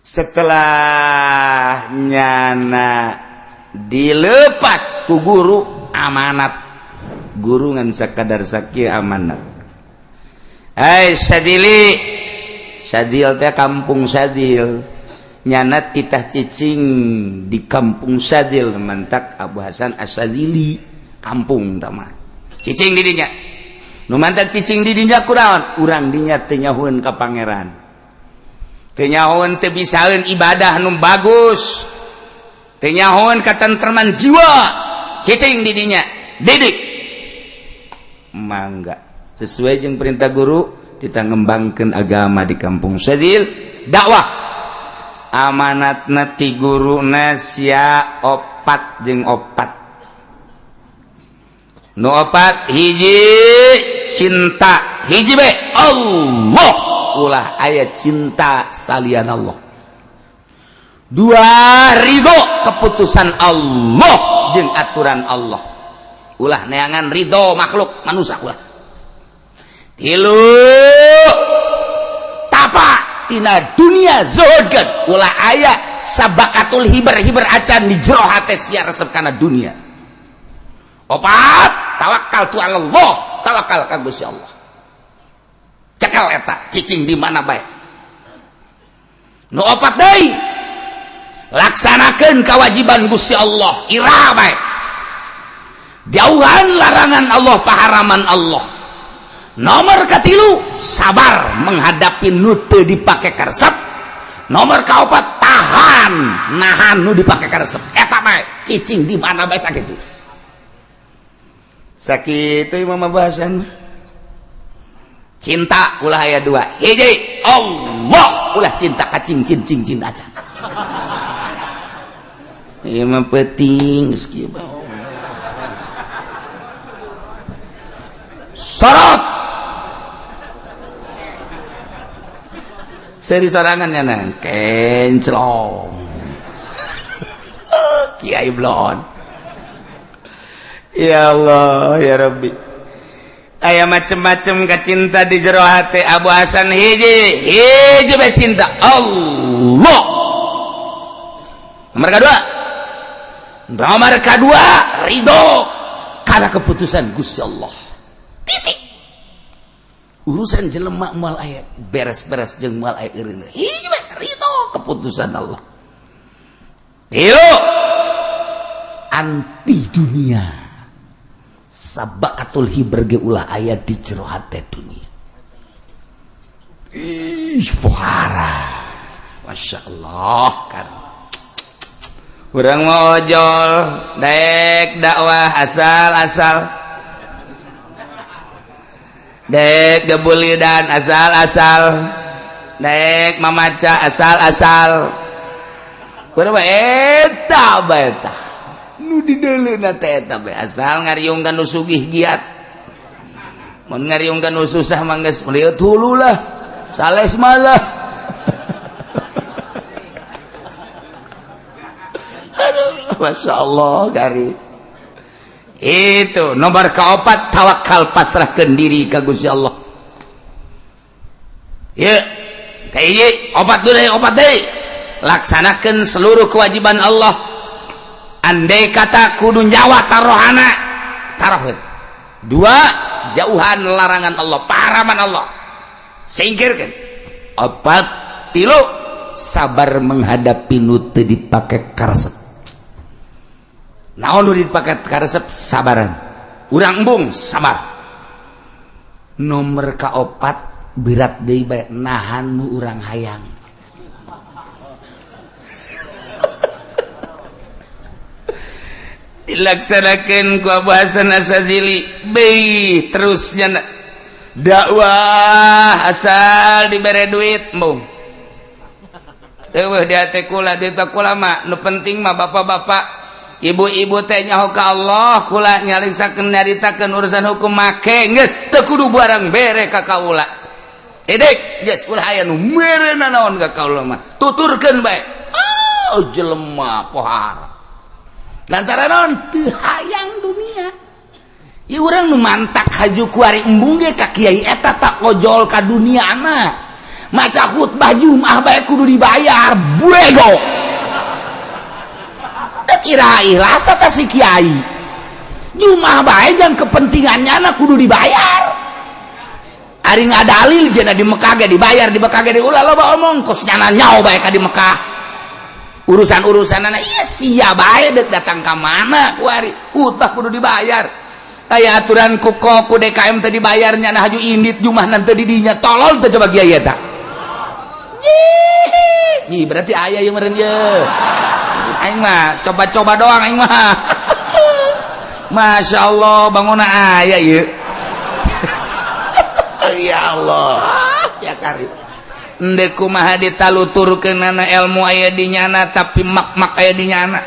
Setelah nyana dilepas ku guru amanat, guru ngan sakadar sakieu amanat. Hai Sadili, Sadil teh kampung Sadil, nyana titah cicing di kampung Sadil, mantak Abu Hasan Asyadzili kampung tama cicing di dinya. Nu mantak cicing di dinya kunaon? Urang dinya teu nyahueun ka pangeran, teu nyahoeun, teu bisaeun ibadah nu bagus, teu nyahoeun katentreman jiwa. Cicing di dinya, didik mangga sesuai jeung perintah guru, kita ngembangkan agama di kampung Sadil, dakwah. Amanat ti guru sia opat jeung opat. Nu opat, hiji cinta, hiji be Allah, ulah aya cinta salian Allah. Dua, ridho keputusan Allah jeung aturan Allah, ulah neangan ridho makhluk manusia, ulah. Tilu, tapa tina dunia, zuhudkeun, ulah aya sabakatul hiber hiber acan di jero hate sia resep kana dunia. Opat, tawakal tu Allah, tawakal ka Gusti Allah. Cekal eta cicing di mana bae. Nu opat deui, laksanakeun kewajiban Gusti Allah ira bae, jauhan larangan Allah, paharaman Allah. Nomor katilu, sabar menghadapi nu teu dipake karesep. Nomor kaopat, tahan nahan nu dipake karesep. Eta bae cicing di mana bae. Sakitu, sakitu imam bahasan. Cinta ulah aya dua, hiji Allah, ulah cinta ka cincin cincin aja. Ieu mah penting geus kieu bae. Sorot seri sorangan nya kenclong kiai blon. Ya Allah ya Rabbi, aya macem-macem kacinta di jero hati Abu Hasan. Hiji hiji bae, cinta Allah. Nomor kedua, nomor kedua, ridho karena keputusan Gusti Allah, titik. Urusan jelema moal aya beres-beres jeung moal aya eureun. Hiji bae, ridho keputusan Allah. Tilu, anti dunia, sabakatul hiber ge ulah aya di jero hate dunia. Ih, pohara, Masya Allah. Kan urang mau ojol daek dakwah asal-asal, dek gebulidan asal-asal, dek mamaca asal-asal. Urang mah eta bae, tah nu dideuleuna teh eta bae, asal ngariung nu sugih giat. Mun ngariung nu susah mah geus meliut hulu lah, sales malah. Aduh, Masya Allah. Gari itu nomor keopat, tawakal, pasrahkan diri ka Gusti Allah. Ya kayak opat dulu, opat deh, laksanakan seluruh kewajiban Allah. Andai kata kudu nyawa tarohana, taroh. Dua, jauhan larangan Allah, paharaman Allah, singkirkan. Opat, tilu, sabar menghadapi nu teu dipake karesep. Naon nu dipake karesep? Sabaran urang embung, sabar. Nomor kaopat, berat deui bae, nahan nu urang hayang. Dilaksanakan ku Abu Hasan Asyadzili bei terusnya dakwah asal dibere duit embung. Eueuh di hate kula duit kula mah, nu penting mah bapak-bapak ibu-ibu teh nyaho ka Allah. Kula nyarisakeun, nyaritakeun urusan hukum make geus teu kudu barang bere ka kaula. Titik, geus, ulah aya nu mere nanaon ka kaula mah, tuturkeun bae. Oh, jelema pohara lantaran naon? Teu hayang dunia. Ieu urang nu mantak haju kuari embung ge ka kiai eta tak ojol ka dunia anak. Maca khutbah Jumat bae kudu dibayar, bego. Teu kira ikhlas ta si kiai. Jumat bae jang kepentingannya na kudu dibayar. Ari ngadalil jena di Mekah ge dibayar, di Mekah ge diulah loba omong kos nyana nyao bae ka di Mekah. Urusan-urusanana ieu sia bae deuk datang ka mana kuari khutbah kudu dibayar. Aya aturan ku ku DKM teh dibayar nyana haju indit Jumat nanti di dinya tolol teh coba kiai eta. Ih, berarti aya ieu meureun ye. Aing mah coba-coba doang aing mah. Masya Allah bangunna aya ieu. Ya Allah ya karib. Endek kumaha ditaluturkeunana ilmu aya di nyana tapi mak-mak aya di nyana.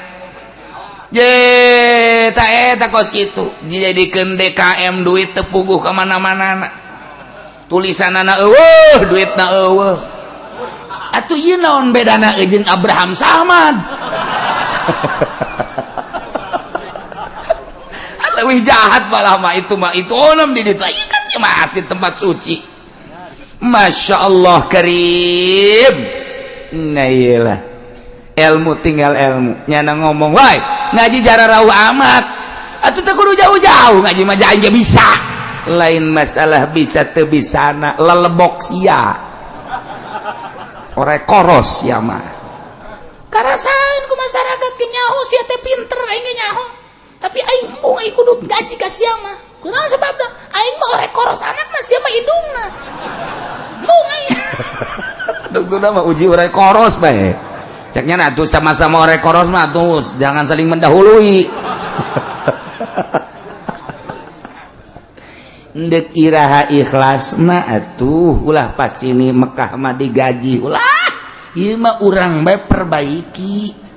Je ta eta kos kitu dijadikeun DKM duit teu puguh ka mana-mana. Tulisanana eueuh duitna eueuh. Atuh ieu naon bedana jeung Abraham Samad? Lebih jahat malah mah itu onam di ditu. Ieu kan mah asli tempat suci. Masya Allah karim. Nah iyalah ilmu tinggal ilmu. Nyana ngomong wai ngaji jara rauh amat. Atuh teu kudu jauh-jauh ngaji mah aing ge bisa. Lain masalah bisa teu bisana lelebok sia. Ore koros sia mah. Karasaeun ku masyarakat ge nyaho sia teh pinter aing ge nyaho. Tapi aing embung aing kudu gaji ka sia mah. Kunaon sebabna? Aing mah ore koros anakna sia mah indungna. Embung aing. Tungtuna mah uji ore koros bae. Ceknya nah tuh sama-sama ore koros mah tuh jangan saling mendahului. Ndek iraha ikhlasna atuh ulah pas ini Mekah mah digaji ulah. Ieu mah urang bae perbaiki.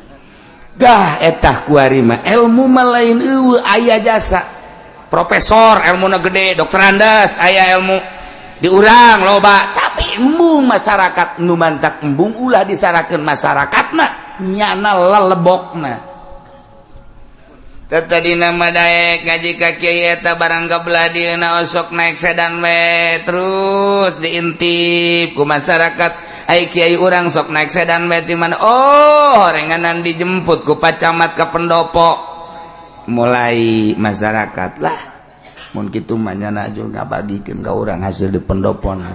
Gah etah kuari mah ilmu mah lain eueuh aya jasa. Profesor ilmuna gede, dokter Andas aya ilmu di urang loba, tapi embung masyarakat nu mantak embung ulah disarakeun masyarakatna nyana lelebokna. Tadi nama daek ngaji ka kiai eta barang kabelah dieuna osok naik sedan we terus diintip ku masyarakat. Ai kiai urang sok naik sedan we ti mana? Oh, horenganan dijemput ku Pak Camat ka pendopo. Mulai masyarakat lah mun kitu mah nyana juga ngabagikeun ka urang hasil di pendopona.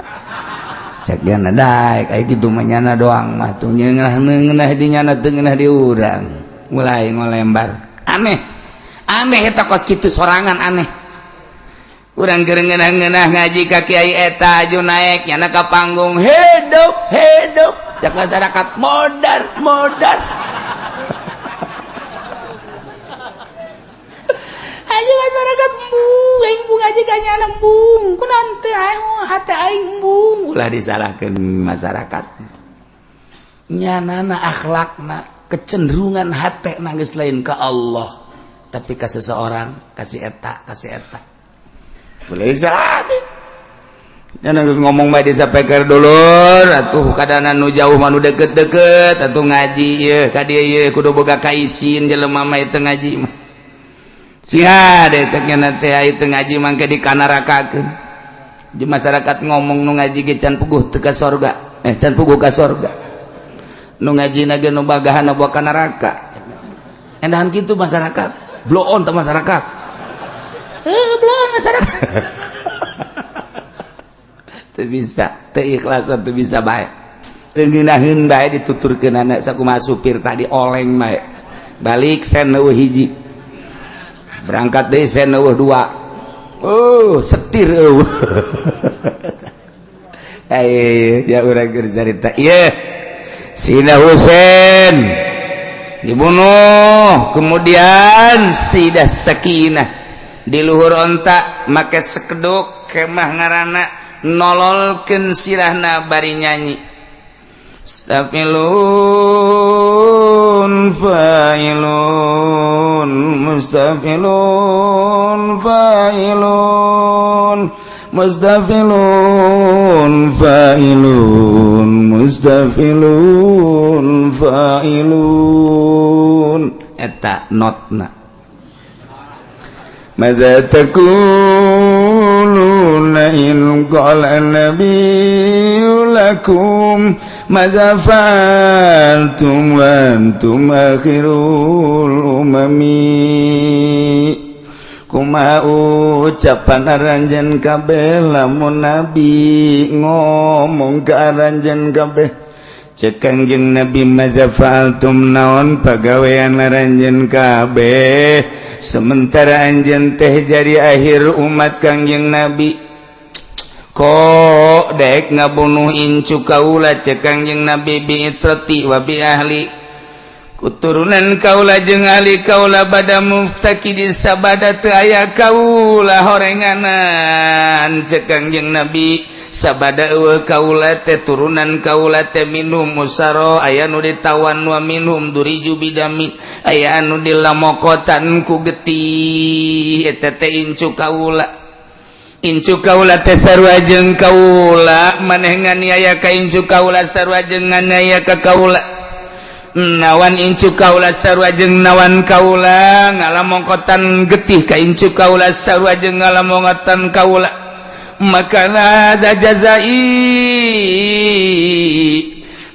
Cek nyana daek ai kitu mah nyana doang mah tuh ngeunah di nyana teu ngeunah di urang. Mulai ngolembar. Aneh. Aneh eta kos kitu sorangan aneh. Urang keur ngeunah-ngeunah ngaji ka kiai eta aju naek nyana ka panggung hidup hidup. Cek masyarakat modar modar. Aja masyarakat embung, aing embung aja ka nyana embung. Kunaon teu aing hate aing embung. Ulah disalahkeun masyarakat. Nyanana akhlakna, kecenderungan hate geus lain ka Allah, tapi ka seseorang, kasih eta, kasih eta. Boleh salah. Nyana geus ngomong bae disapeker dulur, atuh kadana nu jauh mah nu deket-deket, atuh ngaji ieu ka dieu ieu kudu boga kaisin jelema mah teu ngaji mah. Sia deh cek nyana teh aya teu ngaji mangke dikanarakakeun. Di masyarakat ngomong nu ngaji ge can puguh teu ka sorga, can puguh ka sorga. Nu ngaji na ge nu bagahan bawa ka neraka. Endahan kitu masyarakat, blow on teh masyarakat. Blow on masyarakat. Teu bisa, teu ikhlas teu bisa bae. Teu ngeunaheun bae dituturkeun anak sakumaha supir tadi oleng bae. Balik sen eueuh hiji. Berangkat deui sen eueuh dua. Oh, setir eueuh. Ayo, ya urang keur carita. Ieu Sina Husain dibunuh, kemudian Sayyidah Sakinah di luhur onta make sekeduk kemah ngaranna nololkeun sirahna bari nyanyi. Stafilun fa'ilun mustafilun fa'ilun mustafilun fa'ilun mustafilun fa'ilun. Eta notna Madza taquluna in qala nabiyyu lakum madza fa'altum wa antum akhirul umami. Kumaha ucapan aranjeun kabeh lamun nabi ngomong ka aranjeun kabeh? Cek Kangjeng Nabi, madza fa'altum, naon pagawean aranjeun kabeh sementara anjeun teh jadi akhir umat Kangjeng Nabi, kok dek ngabunuh incu kaula? Cek Kangjeng Nabi, bi itrati wa bi ahli, kuturunan kaula jeung ahli kaula, bada muftaqidi, sabada teu aya kaula horenganan. Cek Kangjeng Nabi, sabada euweuh kaula teh, turunan kaula teh, minhum usaro, aya nu ditawan, wa minhum duriju bidami, aya anu dilamokotan ku getih. Eta teh incu kaula, incu kaula teh sarua jeung kaula. Maneh nganiaya ka incu kaula sarua jeung nganiaya ka kaula, nawan incu kaula sarua jeung nawan kaula, ngalamongkotan getih ka incu kaula sarua jeung ngalamongkotan kaula. Maka ada jazai,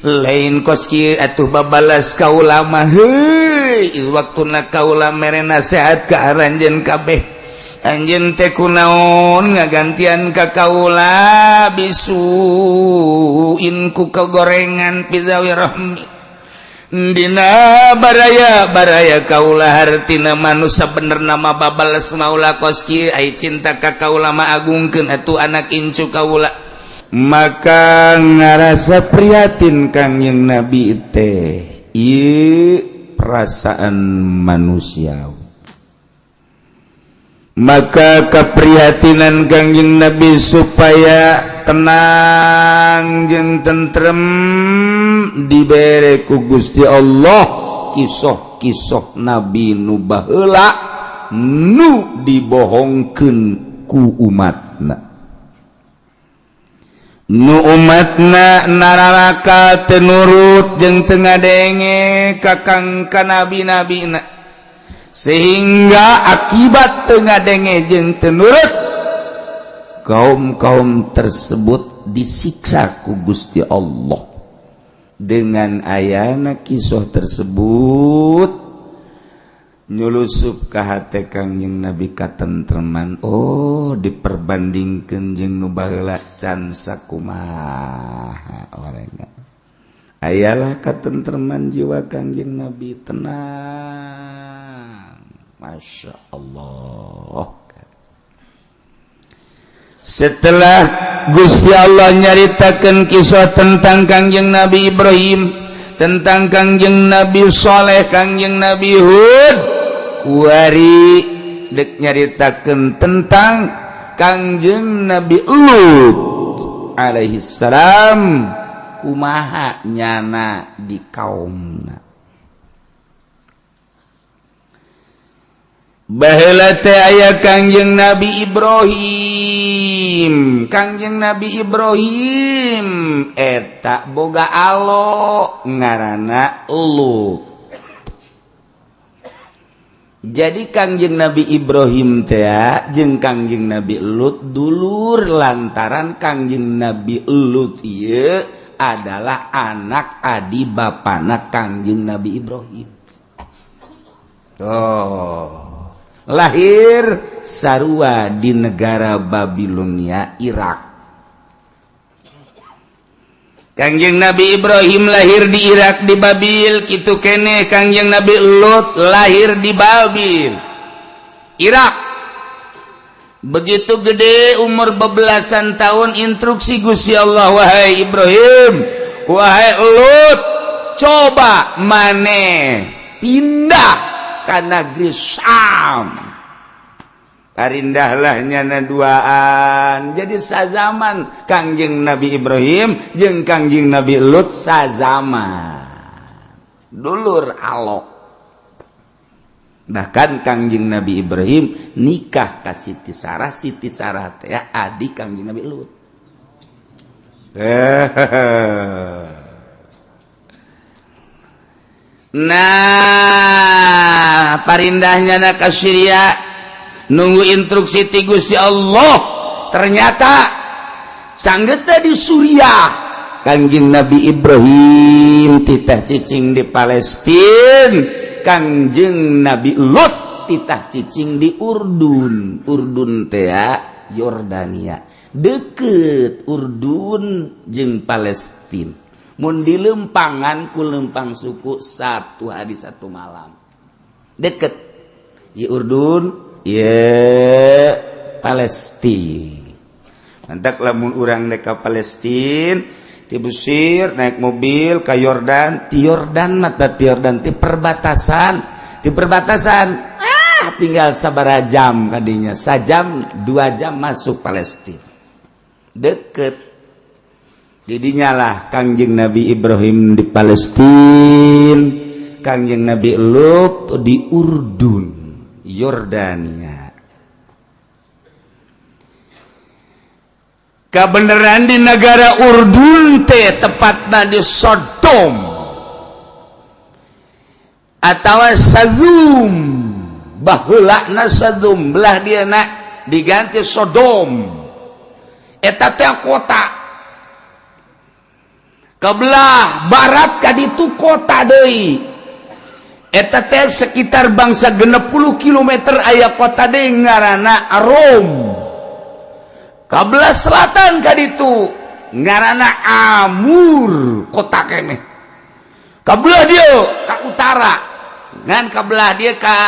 lain kos kieu atuh babalas kaula mah. Heuy, waktuna kaula mere nasehat ka aranjeun kabeh, anjeun teh kunaon ngagantian ka kaula bisuin ku kegorengan fi dzawi rahmi dina baraya baraya kaula? Hartina manusia bener nama babales maula kos kieu. Ai cinta ka kaula mah agungkeun atuh anak incu kaula. Maka ngarasa prihatin Kangjeng Nabi teh. Ieu perasaan manusia. Maka keprihatinan Kangjeng Nabi supaya tenang jeung tentrem, dibere ku Gusti Allah kisah-kisah nabi nu baheula nu dibohongkeun ku umatna, nu umatna nararaka teu nurut jeung teu ngadenge ka kang ka nabi-nabina, sehingga akibat teu ngadenge jeung teu nurut, kaum-kaum tersebut disiksa ku Gusti Allah. Dengan ayana kisah tersebut nyulusup ka hate Kangjeng Nabi katentreman. Oh, diperbandingkeun jeung nu baheula can sakumaha orengan, ayalah katentreman jiwa Kangjeng Nabi, tenang. Masya Allah, setelah Gusti Allah nyaritakan kisah tentang Kangjeng Nabi Ibrahim, tentang Kangjeng Nabi Soleh, Kangjeng Nabi Hud, kuari dek nyaritakan tentang Kangjeng Nabi Lut alaihi salam, kumaha nyana di kaumna. Baheula teh aya Kangjeng Nabi Ibrahim. Kangjeng Nabi Ibrahim eta boga alo ngaranna Lut. Jadi Kangjeng Nabi Ibrahim teh jeung Kangjeng Nabi Lut dulur, lantaran Kangjeng Nabi Lut ieu adalah anak adi bapana Kangjeng Nabi Ibrahim. Oh, lahir sarua di negara Babilonia, Irak. Kangjeng Nabi Ibrahim lahir di Irak, di Babil kitu kene. Kangjeng Nabi Lut lahir di Babil, Irak. Begitu gede, umur bebelasan tahun, instruksi Gusti Allah, "Wahai Ibrahim, wahai Lut, coba maneh pindah ka negeri Syam." Parindahlah nyana duaan. Jadi sazaman Kangjeng Nabi Ibrahim jeung Kangjeng Nabi Lut, sazaman, dulur alok. Bahkan Kangjeng Nabi Ibrahim nikah ka Siti Sarah. Siti Sarah teh adik Kangjeng Nabi Lut. Nah, parindahnya na ka Syria. Nunggu instruksi ti Gusti Allah. Ternyata sanggeus di Suriah, Kangjeng Nabi Ibrahim titah cicing di Palestina, Kangjeng Nabi Lot titah cicing di Urdun. Urdun teh Yordania, deket Urdun jeung Palestina. Mun dilempangan ku lempang suku, satu hari satu malam deket di Urdun ya Palestina. Mantak lamun urang dek ka Palestina ti Mesir naik mobil ke Yordan, ti Yordan mata ti Yordan ti perbatasan, ti perbatasan tinggal sabaraha jam kadinya, sajam 2 jam masuk Palestina, deket. Didinya lah Kangjeng Nabi Ibrahim di Palestina, Kangjeng Nabi Lut di Urdun, Yordania. Kebenaran di negara Urdun teh tepatnya di Sodom atau Sadum. Baheulana Sadum, belah dia nak diganti Sodom. Eta teh kota kebelah barat ka ditu, kota deui. Eta teh sekitar bangsa 60 km aya kota deui ngaranna Arom. Kabelah selatan ka ditu ngaranna Amur, kota keneh. Kabelah dia ka utara ngan kabelah dia ka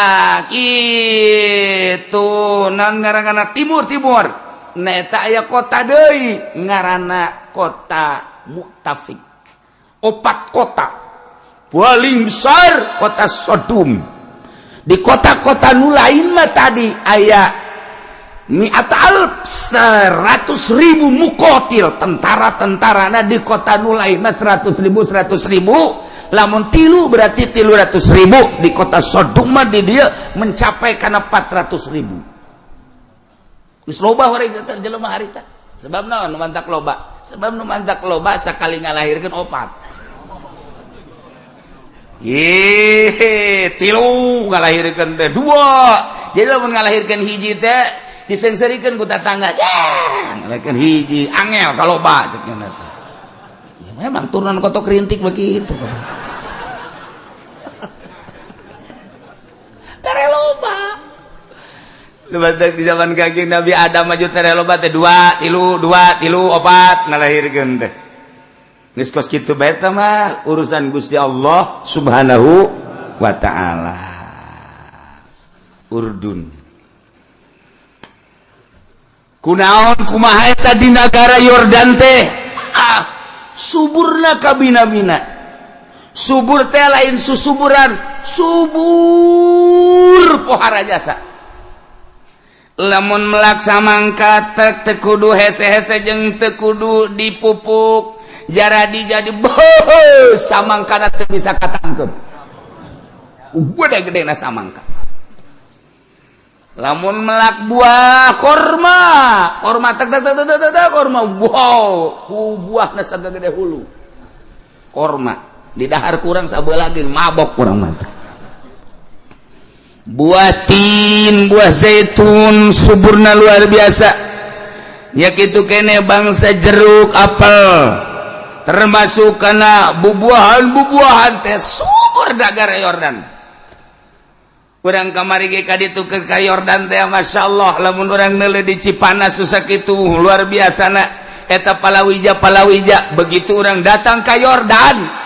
kitu nan ngaranna timur timur. Nah, eta aya kota deui ngaranna kota Muktafik. Opat kota paling besar kota Sodom. Di kota-kota nu lain mah tadi aya mi'at alf, 100.000 mukotil, tentara-tentara. Nah, di kota nu lain mah 100.000, 100.000, lamun tilu berarti 300.000. Di kota Sodom mah di dia mencapai karena 400.000. Geus loba warga jelema harita. Sebab naon nu mantak loba? Sebab nu mantak loba sakali ngalahirkeun opat. Ih, tilu ngalahirkeun teh dua. Jadi lamun ngalahirkeun hiji teh disengserikan ku tetangga. Ya, ngalahirkeun hiji angel kaloba cek nya teh. Ya, memang turunan kotok rintik begitu. Tere loba. Di zaman Kangjeng Nabi Adam maju tere loba teh, dua tilu, dua tilu, opat ngalahirkeun teh. Geus kos kitu bae mah urusan Gusti Allah Subhanahu wa taala. Urdun kunaon kumaha eta di negara Yordan teh? Suburna kabina-bina. Subur teh lain susuburan, subur pohara jasa. Lamun melak samangka teu kudu hese-hese jeung teu kudu dipupuk, jaradi jadi boh samangkana teu bisa katangkep, gede-gede na samangka. Lamun melak buah korma, korma tek tek tek tek tek korma, wow, ku buahna sagede hulu korma di dahar kurang sabelah lagi mabok kurang mantap. Buah tin, buah zaitun suburna luar biasa ya. Kitu kene bangsa jeruk, apel, termasuk karena bubuahan bubuahan teh subur negara Yordan. Urang kamari ge ka ditu ke Yordan teh, Masya Allah, lamun urang neuleuh di Cipanas susah kitu luar biasa na eta palawija palawija. Begitu urang datang ke Yordan,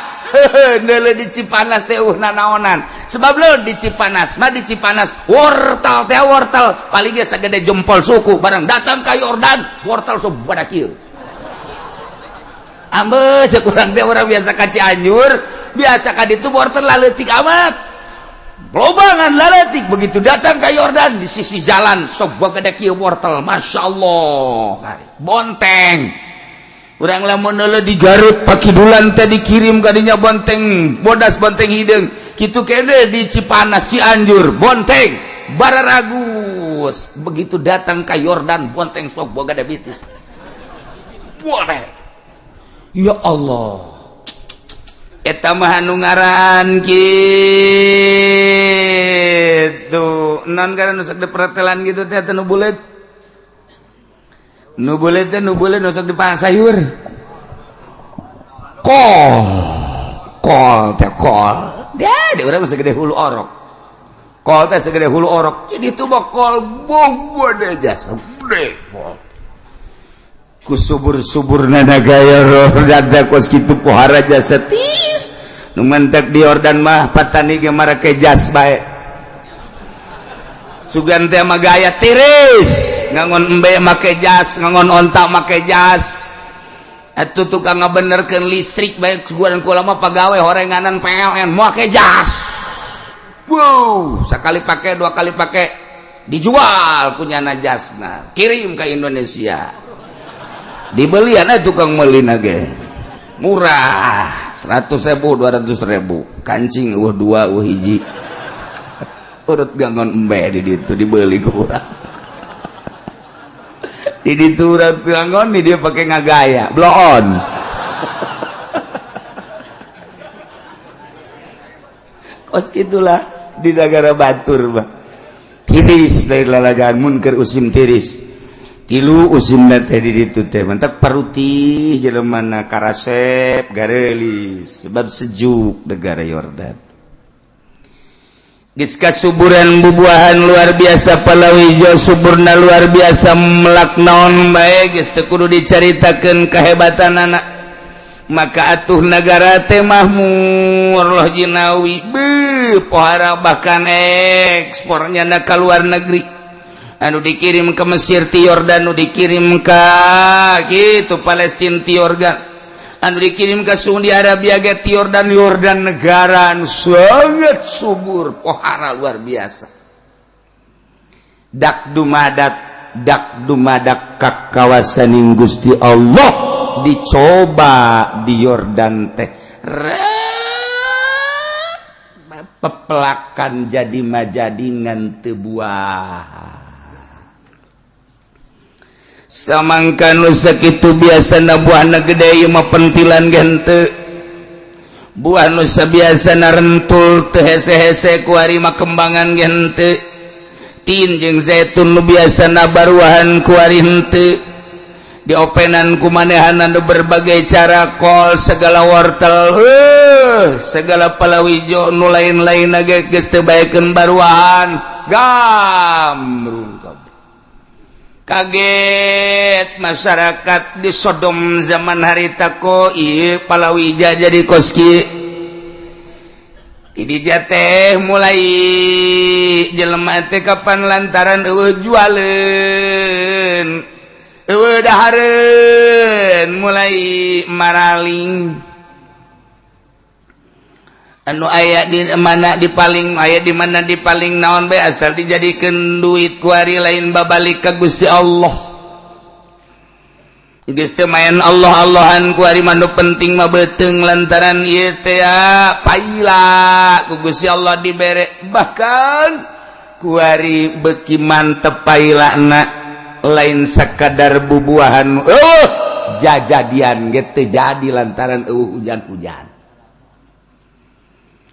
neuleuh di Cipanas teh nanaonan, sebab lo di Cipanas mah, di Cipanas wortel teh wortel paling ge sagede jempol suku. Barang datang ke Yordan, wortel sok badak kieu. Ambe cek urang teh, urang biasa ka Cianjur, biasa ka ditu wortel laleutik amat, lobangan laletik. Begitu datang ke Yordan, di sisi jalan sok gede kieu wortel, Masya Allah, bonteng. Urang lamun neuleuh di Garut pakidulan teh dikirim kadinya bonteng bodas, bonteng hideung. Kitu kene di Cipanas, Cianjur, bonteng bararagus. Begitu datang ke Yordan, bonteng sok boga diabetes. Boleh ya Allah, eta mah anu ngaran kitu. Gitu non karena nu sok dipretelan gitu teh, nu buleud, nu buleud teh, nu buleud nu sok sayur kol, kol teh, kol dia di urang segede hulu orok. Kol teh segede hulu orok, jadi itu mah kol bom jasa gede kol ku subur-subur nana gaya roh kos kitu pohara jasa tis. Nu mantek di Yordan mah patani ge marake jas bae, sugan teh mah gaya tiris, ngangon embe make jas, ngangon onta make jas. Atuh tukang ngabenerkeun listrik bae, sugan kula mah pagawe horenganan PLN, make jas. Wow, sekali pakai, dua kali pakai, dijual punya jasna, kirim ke Indonesia, dibelian. Eh, tukang meuli ge murah, 100.000, 200.000 kancing dua hiji urut gangon embe di ditu dibeli ku urang di ditu. Urang gangon di dia pakai ngagaya bloon. Kos gitulah di negara batur mah tiris, lain lalagaan mun keur usim tiris. Tilu usim teh di ditu teh mentak parutih jelema, karasep garelis sebab sejuk negara Yordan. Geus kasuburan bubuahan luar biasa, palawijo suburna luar biasa, melak naon bae geus teu kudu dicaritakeun kehebatan anak. Maka atuh negara teh mahmur loh jinawi, beuh, pohara, bahkan ekspornya na ka luar negeri, anu dikirim ke Mesir ti Yordan, anu dikirim ke gitu Palestina ti Yordan, anu dikirim ke Saudi Arabia ge ti Yordan. Yordan negara anu sangat subur, pohara luar biasa. Dak dumadak dak dumadak ka kawasaning Gusti Allah dicoba di Yordan teh, pepelakan jadi majadingan teu buah. Samangka nu sakitu biasana buahna gede, ieu mah pentilan gente. Buah nu sabiasana rentul, teu hese-hese, kuari mah kembangan gente. Tin jeung zaitun nu biasana baruahan, kuari henteu. Diopenan ku manehanna berbagai cara, kol segala, wortel, segala palawijo nu lain-lain ge geus teu baekeun baruahan, gamrung. Kaget masyarakat di Sodom zaman harita, ko ieu palawija jadi kos kieu. Di dia teh mulai jelema teh kapan lantaran eueuh jualeun, eueuh dahareun, mulai maraling. Anu aya di mana dipaling, aya di mana dipaling, naon bae asal dijadikeun duit. Kuari lain babalik ka Gusti Allah, geus teu main Allah Allahan kuari mah, nu penting mah beuteung, lantaran ieu teh paila ku Gusti Allah dibere. Bahkan kuari beuki mantep pailana, lain sakadar bubuahan, oh, jajadian ge teu jadi lantaran eueuh hujan-hujan,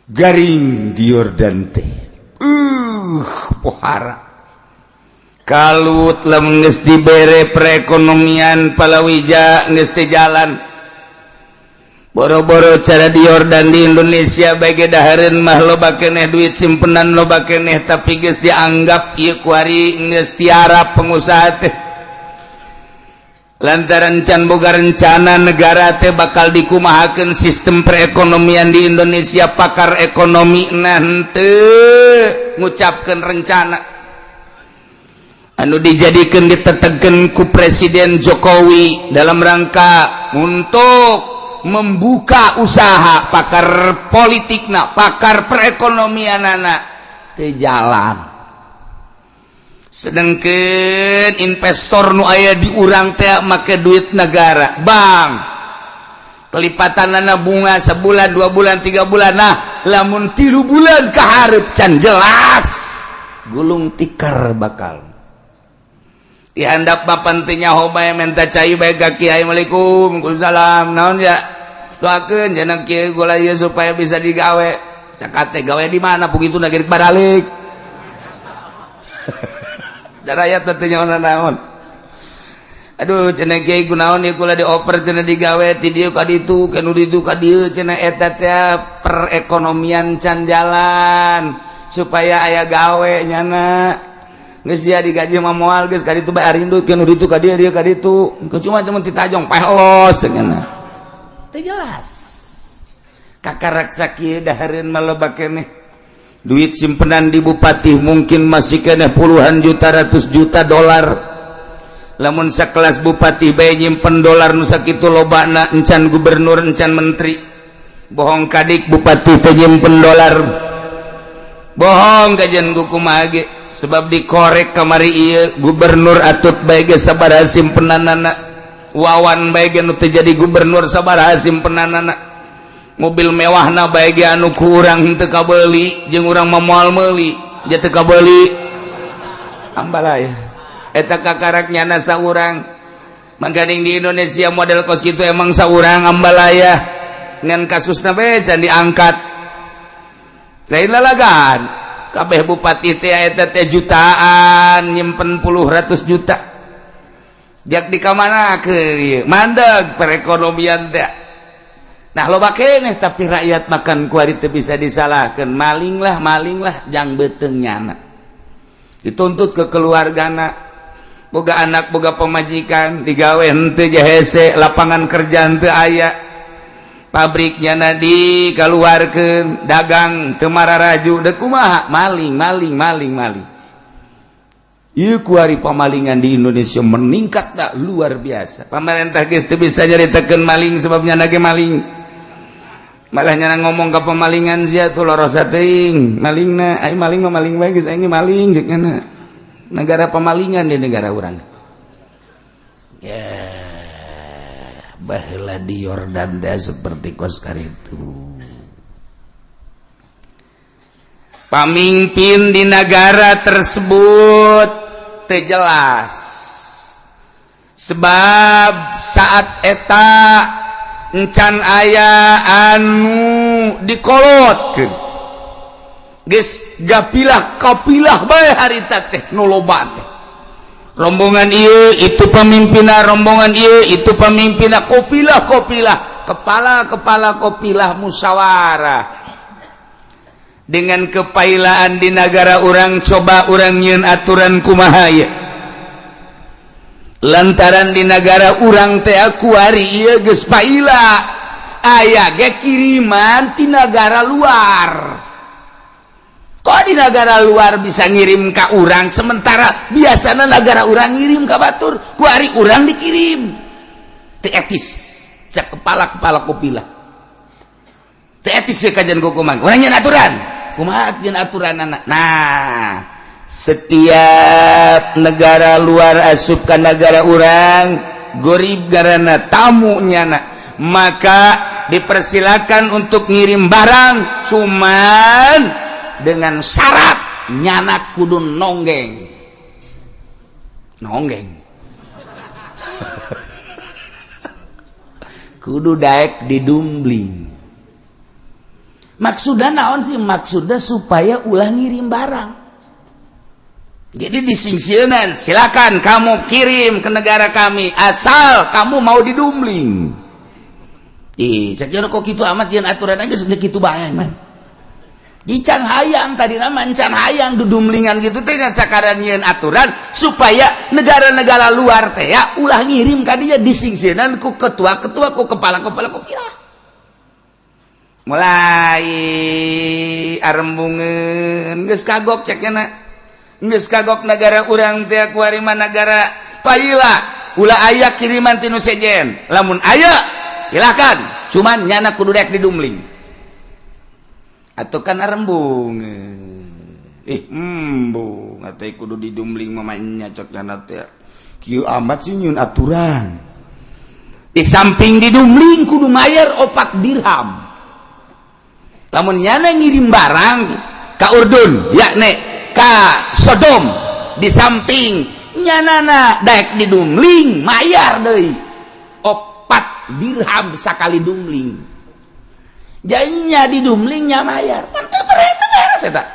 garing di Yordan teh. Pohara kalut. Lamun geus dibere perekonomian palawija, geus teu jalan, boro-boro cara di Yordan, di Indonesia bae dahareun mah loba keneh, duit simpenan loba keneh, tapi geus dianggap ieu kuari geus tiara pengusaha teh lantaran can boga rencana negara teh bakal dikumahakeun sistem perekonomian di Indonesia. Pakar ekonomi nanti ngucapkan rencana anu dijadikan, ditetegan ku Presiden Jokowi dalam rangka untuk membuka usaha, pakar politik na, pakar perekonomian anak teu jalan, sedangkan investor nu aya di urang teh make duit negara, bank, kelipatan nana bunga sebulan, 2 bulan, 3 bulan. Nah, lamun 3 bulan kaharep can jelas, gulung tikar bakal dihandap. Bapak teu nyaho bae, minta cai bae ka kiai. "Assalamualaikum." "Waalaikumsalam." "Naon ya?" "Doakeun jangan kiai gula ieu supaya bisa digawe." Cakate, "Gawe di mana?" Begitu nagir baralik. Da rakyat teh nyaho naon. Aduh, cenah, "Kiai, kunaon ieu kula dioper cenah, digawe ti dieu ka ditu, ka nu ditu ka dieu?" Cenah, eta teh perekonomian can jalan supaya aya gawe nyana. Geus dia digaji mah moal, geus ka ditu bae arindut, ka nu ditu ka dieu, dieu ka ditu. Cuma cuma titajong pelos cenah. Teu jelas. Kakarak sakieu dahareun mah loba keneh. Duit simpenan di bupati mungkin masih keneh puluhan juta, ratus juta dolar. Lamun sekelas bupati bae nyimpen dolar nu sakitu lobana, encan gubernur, encan menteri. Bohong kadik bupati teh nyimpen dolar. Bohong kajian kumaha ge, sebab dikorek kamari ieu gubernur Atut bae ge sabaraha simpenanana, Wawan bae ge nu teu jadi gubernur sabaraha simpenanana, mobil mewahna bae ge anu ku urang teu kabeuli, jeung urang mah moal meuli ja teu kabeuli. Ambalaya eta kakarak nyana saurang. Maganing di Indonesia model kos kitu emang saurang ambalaya, ngan kasusna bae can diangkat, lain lalagan. Kabeh bupati teh eta teh jutaan nyimpen, puluh ratus juta. Jak di kamana ke mandeg perekonomian teh. Nah, loba keneh, tapi rakyat makan kuari teu bisa disalahkan. Maling lah, maling lah, jang beuteung nyana dituntut ke keluargana. Boga anak, boga pemajikan, digawe henteu hese, lapangan kerja henteu aya, pabriknya na dikeluarkan, dagang teu mararaju, dek kumaha? Maling, maling, maling, maling. Ieu kuari pemalingan di Indonesia meningkat tak luar biasa. Pemerintah geus teu bisa nyaritakeun maling, sebabnya ge maling. Malah nyana ngomong ke pemalingan, sia tuh lorosa teuing malingna. Ai maling mah maling bae, geus aing maling ceuk. Negara pemalingan di negara urang ya. Baheula di Yordan teh seperti kos itu. Pamimpin di negara tersebut teu jelas, sebab saat eta encan aya anu dikolotkeun, geus gapilah kapilah bae harita teh. Nu loba teh rombongan ieu itu pemimpinna, rombongan ieu itu pemimpinna, kopilah kopilah, kepala kepala kopilah musyawarah. Dengan kepailaan di negara urang, coba urang nyieun aturan kumaha ye, lantaran di negara urang teh kuari ieu geus paila, aya ge kiriman ti negara luar. Kok di negara luar bisa ngirim ke urang, sementara biasanya negara urang ngirim ke batur? Kuari urang dikirim, teu etis cek kepala-kepala kopilah. Teu etis ya kajian kumaha urang nyieun aturan, kumaha nyieun aturan anak. Nah, setiap negara luar asup ke negara urang, gorib karena tamu nyana, maka dipersilakan untuk ngirim barang, cuman dengan syarat nyana kudu nonggeng nonggeng, kudu daek didumbling. Maksudnya naon sih? Maksudnya supaya ulah ngirim barang. Jadi disingsieunan, silakan kamu kirim ke negara kami asal kamu mau didumbling. Ih, cek kok gitu amat yang aturan aja sudah gitu bae man. Can hayang tadi nama, can hayang dudumlingan gitu teh, sakaran nyieun aturan supaya negara-negara luar teh ya ulah ngirim ka dia, disingsieunan ku ketua-ketua, ku kepala-kepala kopilah. Mulai arembungeun, geus kagok cek na, geus kagok negara urang teh kuari mah negara paila, ulah aya kiriman ti nu sejen. Lamun aya silakan, cuman nyana kudu rek didumling. Atau kan arembung, ih, embung atau kudu didumling mamanya cek nyana teh. Kieu amat sih nyieun aturan? Di samping didumling kudu mayar 4 dirham lamun nyana ngirim barang ka Urdun, yakni ka Sodom. Di samping nyanana daek didumling, mayar deui 4 dirham sakali dumling. Jadinya didumlingnya mayar, mantep, beres eta.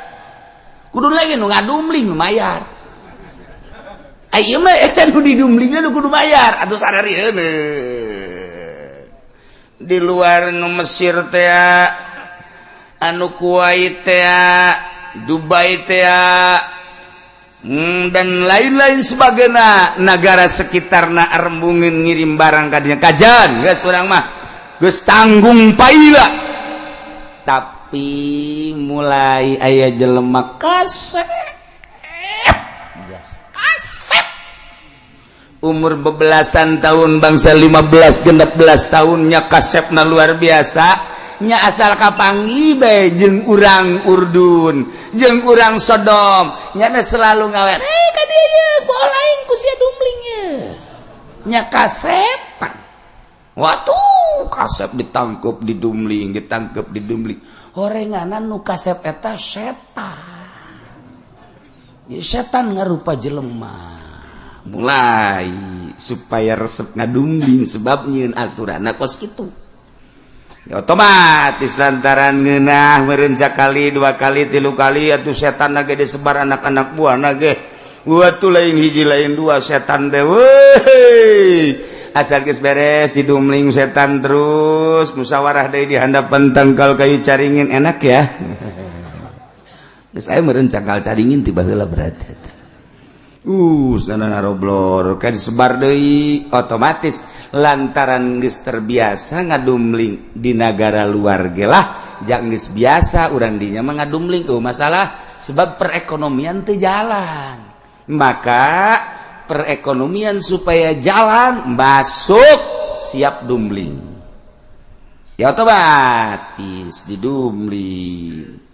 Kudu lagi nu ngadumling nu mayar. Ayo mah eta nu didumlingna nu kudu bayar atuh sararieun. Di luar nu Mesir teh, anu Kuwait teh, Dubai teh, dan lain-lain sebagainya, negara sekitarna arembungin ngirim barang kadinya kajan geus urang mah geus tanggung paila. Tapi mulai aya jelema kasep, kasep umur bebelasan tahun, bangsa 15 16 tahunnya, kasepna luar biasa nya. Asal kapanggih bae jeung urang Urdun jeung urang Sodom, nyana selalu ngawer, "Eh, ka dieu ye, bola aing ku sia dumling ye." Nya kasepan waktu kasep ditangkep, didumling, ditangkep, didumling. Horenganan nu kasep eta setan ya, setan ngarupa jelema mulai supaya resep ngadumling sebab nyieun aturan kos kitu. Ya, otomatis lantaran ngeunah meureun sakali, dua kali, tilu kali, atuh setan ge disebar anak-anak buah ge. Waktu lain hiji, lain dua setan teh. Weh, asal geus beres didumling setan, terus musyawarah deui di handapan tangkal kayu caringin. Enak ya, geus aya meureun cangkal caringin ti baheula berarti. Sana ngaroblor kan disebar deui. Otomatis lantaran geus terbiasa ngadumling di negara luar ge lah, jang geus biasa urang dinya mah ngadumling eueuh masalah, sebab perekonomian teu jalan. Maka perekonomian supaya jalan masuk siap dumling ya, otomatis didumling.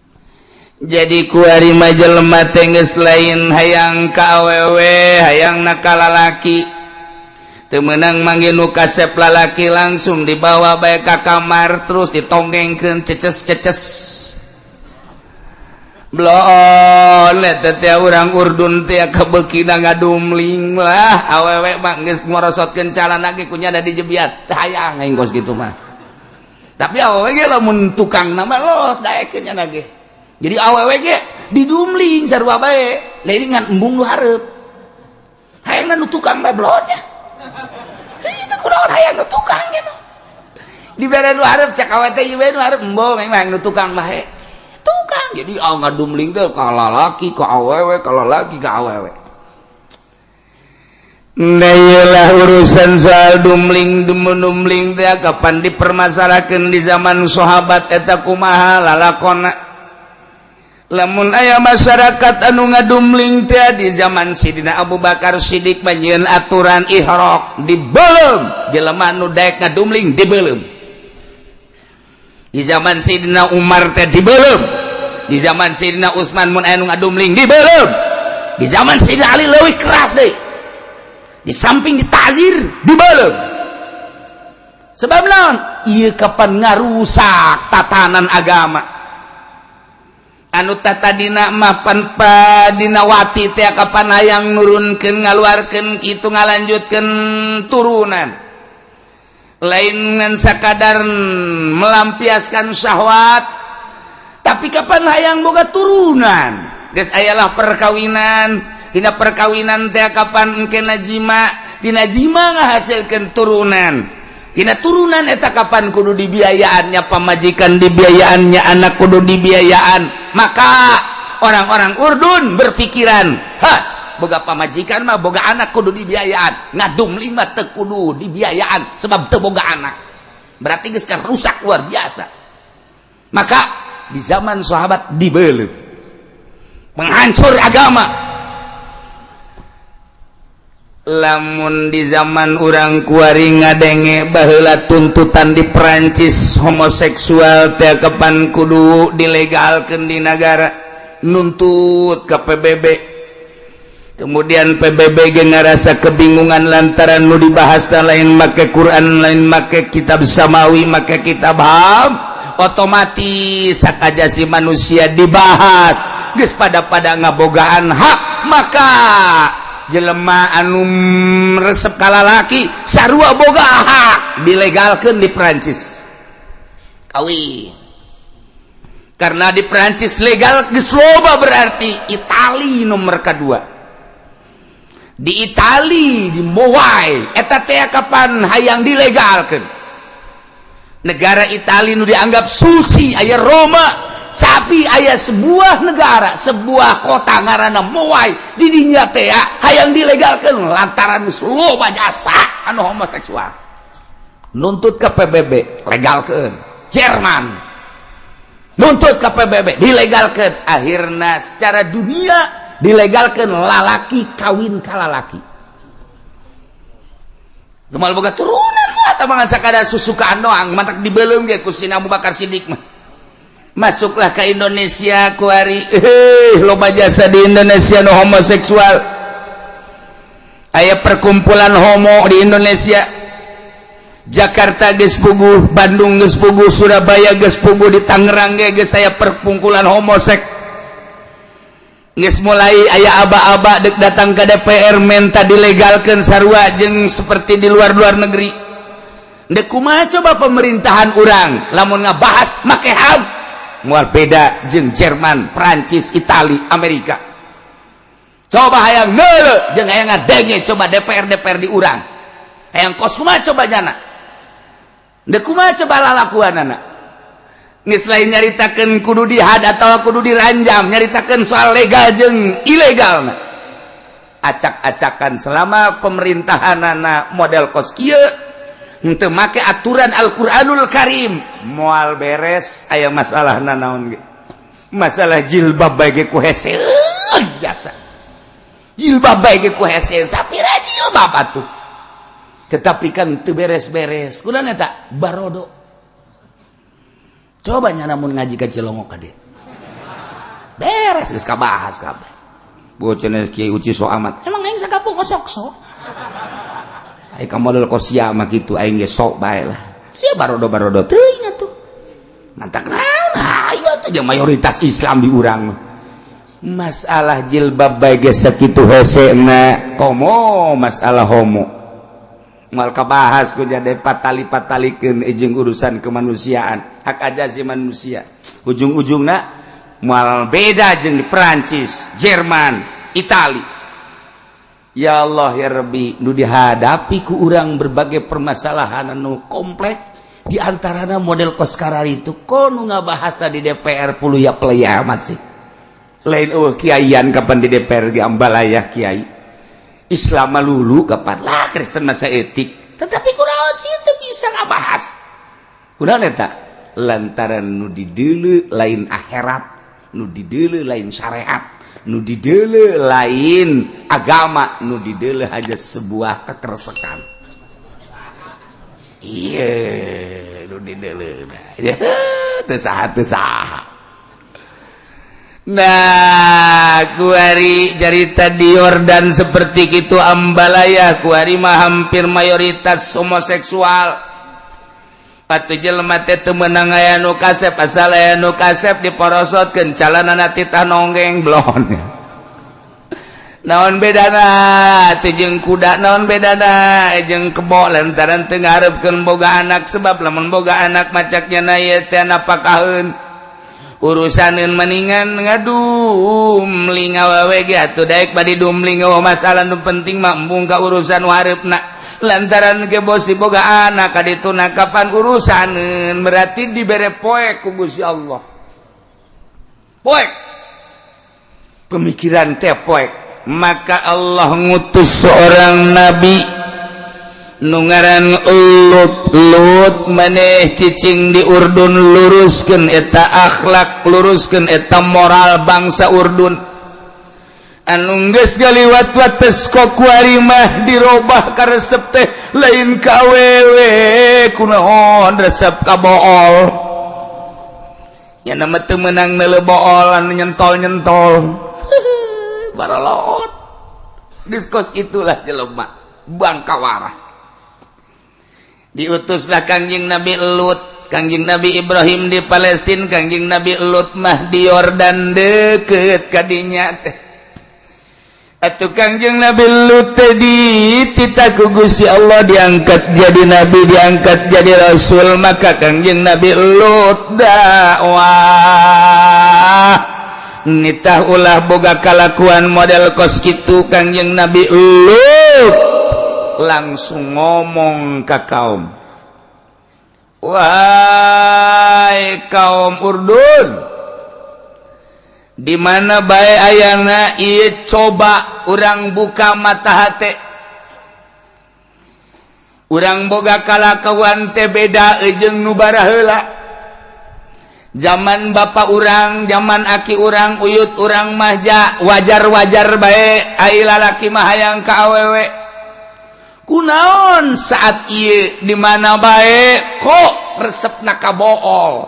Jadi kuari mah jelema teh geus lain hayang ka awewe, hayang na ka lalaki. Teu meunang manggih nu kasep lalaki, langsung dibawa bae ka kamar, terus ditonggengkeun, ceces-ceces bloon. Eta teh urang Urdun teh kabeukina ngadumling lah. Awewe mah geus ngorosotkeun calana ge kunyana dijebiat, teu hayang aing kos kitu mah. Tapi awewe ge lamun tukang nama los daekeun nya ge. Jadi awewe ge didumling sarua bae, lain ngan embung nu hareup, hayangna nu tukang bae bloon nya. Itu kunaon hayang nu tukang gitu dibere nu hareup? Cek awewe teh ieu nu hareup embung, memang nu tukang bae tukang. Jadi ah ngadumling teh ka lalaki ka awewe, ka lalaki ka awewe. Nah, iyalah urusan soal dumling dumling teh kapan dipermasalahkan di zaman sahabat eta kumaha lalakona. Lamun aya masyarakat anu ngadumling teh di zaman Sidina Abu Bakar Siddiq manyieun aturan ihraq, dibeuleum jelema nu daek ngadumling, dibeuleum. Di zaman Sidina Umar teh dibeuleum. Di zaman Sidina Utsman mun aya nu ngadumling, dibeuleum. Di zaman Sidina Ali leuwih keras deui, di samping ditazir, dibeuleum. Sebab naon? Ieu kapan ngarusak tatanan agama anu tadina mapan padinawati teh, kapan hayang nurunkeun, ngaluarkeun kitu, ngalanjutkeun turunan, lain ngan sakadar melampiaskan syahwat, tapi kapan hayang boga turunan. Geus ayalah perkawinan, dina perkawinan teh kapan engke jima, tina jima ngahasilkeun turunan, tina turunan eta kapan kudu dibiayaannya pamajikan, dibiayaannya anak, kudu dibiayaan. Maka orang-orang Urdun berpikiran, ha, boga pamajikan mah, boga anak, kudu dibiayaan. Ngadumling mah teu kudu dibiayaan sebab teu boga anak. Berarti geus kan rusak luar biasa. Maka di zaman sahabat dibeuleum, menghancur agama. Lamun di zaman urang kuari ngadenge baheula tuntutan di Perancis, homoseksual teh kapan kudu dilegalkeun di negara, nuntut ke PBB. Kemudian PBB ge ngarasa kebingungan lantaran nu dibahas dan lain make Quran, lain make kitab samawi, make kitab HAM. Otomatis hak asasi manusia dibahas, geus pada pada ngabogaan hak. Maka jelema anu resep ka lalaki sarua boga hak, dilegalkan di Prancis kawin. Karena di Prancis legal geus loba, berarti Itali nomor kedua. Di Itali, di Mowai eta teh, kapan hayang dilegalkan. Negara Itali nu dianggap suci, aya Roma, tapi aya sebuah negara, sebuah kota ngaranna Mowai, di dinya teh hayang dilegalkan lantaran geus loba jasa anu homoseksual. Nuntut ke PBB, legalkan. Jerman nuntut ke PBB, dilegalkan. Akhirnya secara dunia dilegalkan lalaki kawin ka lalaki. Gemal boga turunan mah mah sakadar susukaan doang, matak dibelum ge ku si Abu Bakar Siddiq mah. Masuklah ke Indonesia kuari, loba jasa di Indonesia nu homoseksual. Aya perkumpulan homo di Indonesia. Jakarta geus puguh, Bandung geus puguh, Surabaya geus puguh, di Tangerang ge geus aya perkumpulan homosek. Geus mulai aya aba-aba dek datang ke DPR minta dilegalkan sarua jeung seperti di luar-luar negeri. Dek kumaha coba pemerintahan urang lamun ngabahas make HAM? Moal beda jeung Jerman, Prancis, Itali, Amerika. Coba hayang ngeule jeung hayang ngadenge, coba DPR DPR di urang hayang kos kumaha coba nyana? Dek kumaha coba lalakuanana? Geus lain nyaritakeun kudu dihad atau kudu diranjam, nyaritakeun soal legal jeung ilegal. Acak-acakan selama pemerintahanana model kos kieu, henteu make aturan Al-Qur'anul Karim, moal beres. Aya masalah naon ge, masalah jilbab bae ge ku hese jasa, jilbab bae ge ku hese. Sapira jilbab atuh, tetapi kan teu beres-beres. Kunaon eta barodo? Coba nya namun ngaji ka Cilongok ka dieu, beres, geus kabahas kabeh. Bocah Kiai Uci so amat. Emang aing sakampung osok sok. Aing ka model kosia mah kitu, aing ge sok bae lah. Sia barodo-barodo teuing atuh. Mantak naon hayu atuh jeung mayoritas Islam di urang mah. Masalah jilbab bae ge sakitu hesena, komo masalah homo. Moal kabahas ku jadi patali-patalikeun jeung urusan kemanusiaan, hak asasi manusia. Ujung-ujungna moal beda jeung di Perancis, Jerman, Itali. Ya Allah ya Rabbi, nu dihadapi ku urang berbagai permasalahan anu komplek, di antaranya model kos kararitu itu. Kok nu ngabahas tadi DPR puluh ya play amat sih. Lain oh kiaian kapan di DPR di ambalaya kiai Islam lulu kapan lah, Kristen masa etik, Tetapi kunaon sih itu bisa ngabahas? Kunaon eta? Lantaran nu dideuleu lain akhirat, nu dideuleu lain syariat, nu dideuleu lain agama, nu dideuleu hanya sebuah kekeresekan. Iya, nu dideuleu teu saha, teu saha. Nah, kuari carita di Yordan seperti itu, ambalaya kuari mah hampir mayoritas homoseksual. Atuh jelema teh teu meunang aya nu kasep, asal aya nu kasep diporosotkeun, calanana titah nonggeng blon. Naon bedana teh jeung kuda? Naon bedana jeung kebo? Lantaran teu ngarepkeun boga anak, sebab lamun boga anak macaknya na ieu teh napakaheun urusanin, mendingan ngadumling awewe ge atuh daek badi dumling. Oh, masalah nu penting mah embung ka urusan harepna, lantaran ge bosi boga anak kadituna kapan urusaneun. Berarti dibere poek ku Gusti Allah, poek pemikiran teh poek. Maka Allah ngutus seorang nabi nu ngaran Lut. Lut, maneh cicing di Urdun, luruskeun eta akhlak, luruskeun eta moral bangsa Urdun anu geus galiwat wates. Kuari mah dirobah karesep teh lain ka awewe, kunaon resep ka bool nya? Nama teu meunang neuleu bool anu nyentol-nyentol, barolot. Geus kos itulah jelema bangkawarah. Diutuslah Kangjeng Nabi Lut. Kangjeng Nabi Ibrahim di Palestina, Kangjeng Nabi Lut mah di Yordan, deket kadinya teh. Atuh Kangjeng Nabi Lut teh dititah ku Gusti Allah diangkat jadi nabi, diangkat jadi rasul. Maka Kangjeng Nabi Lut dakwah. Nitah ulah boga kalakuan model kos kitu. Kangjeng Nabi Lut langsung ngomong ke kaum, "Wahai kaum Urdun, di mana bae ayana ieu, coba urang buka mata hate urang. Boga kalakuan teh beda jeung nu baraheula. Zaman bapak urang, zaman aki urang, uyut urang mahja wajar-wajar bae ai lalaki mah hayang ka awewe. Kunaon saat ieu di mana bae kok resepna ka bool?"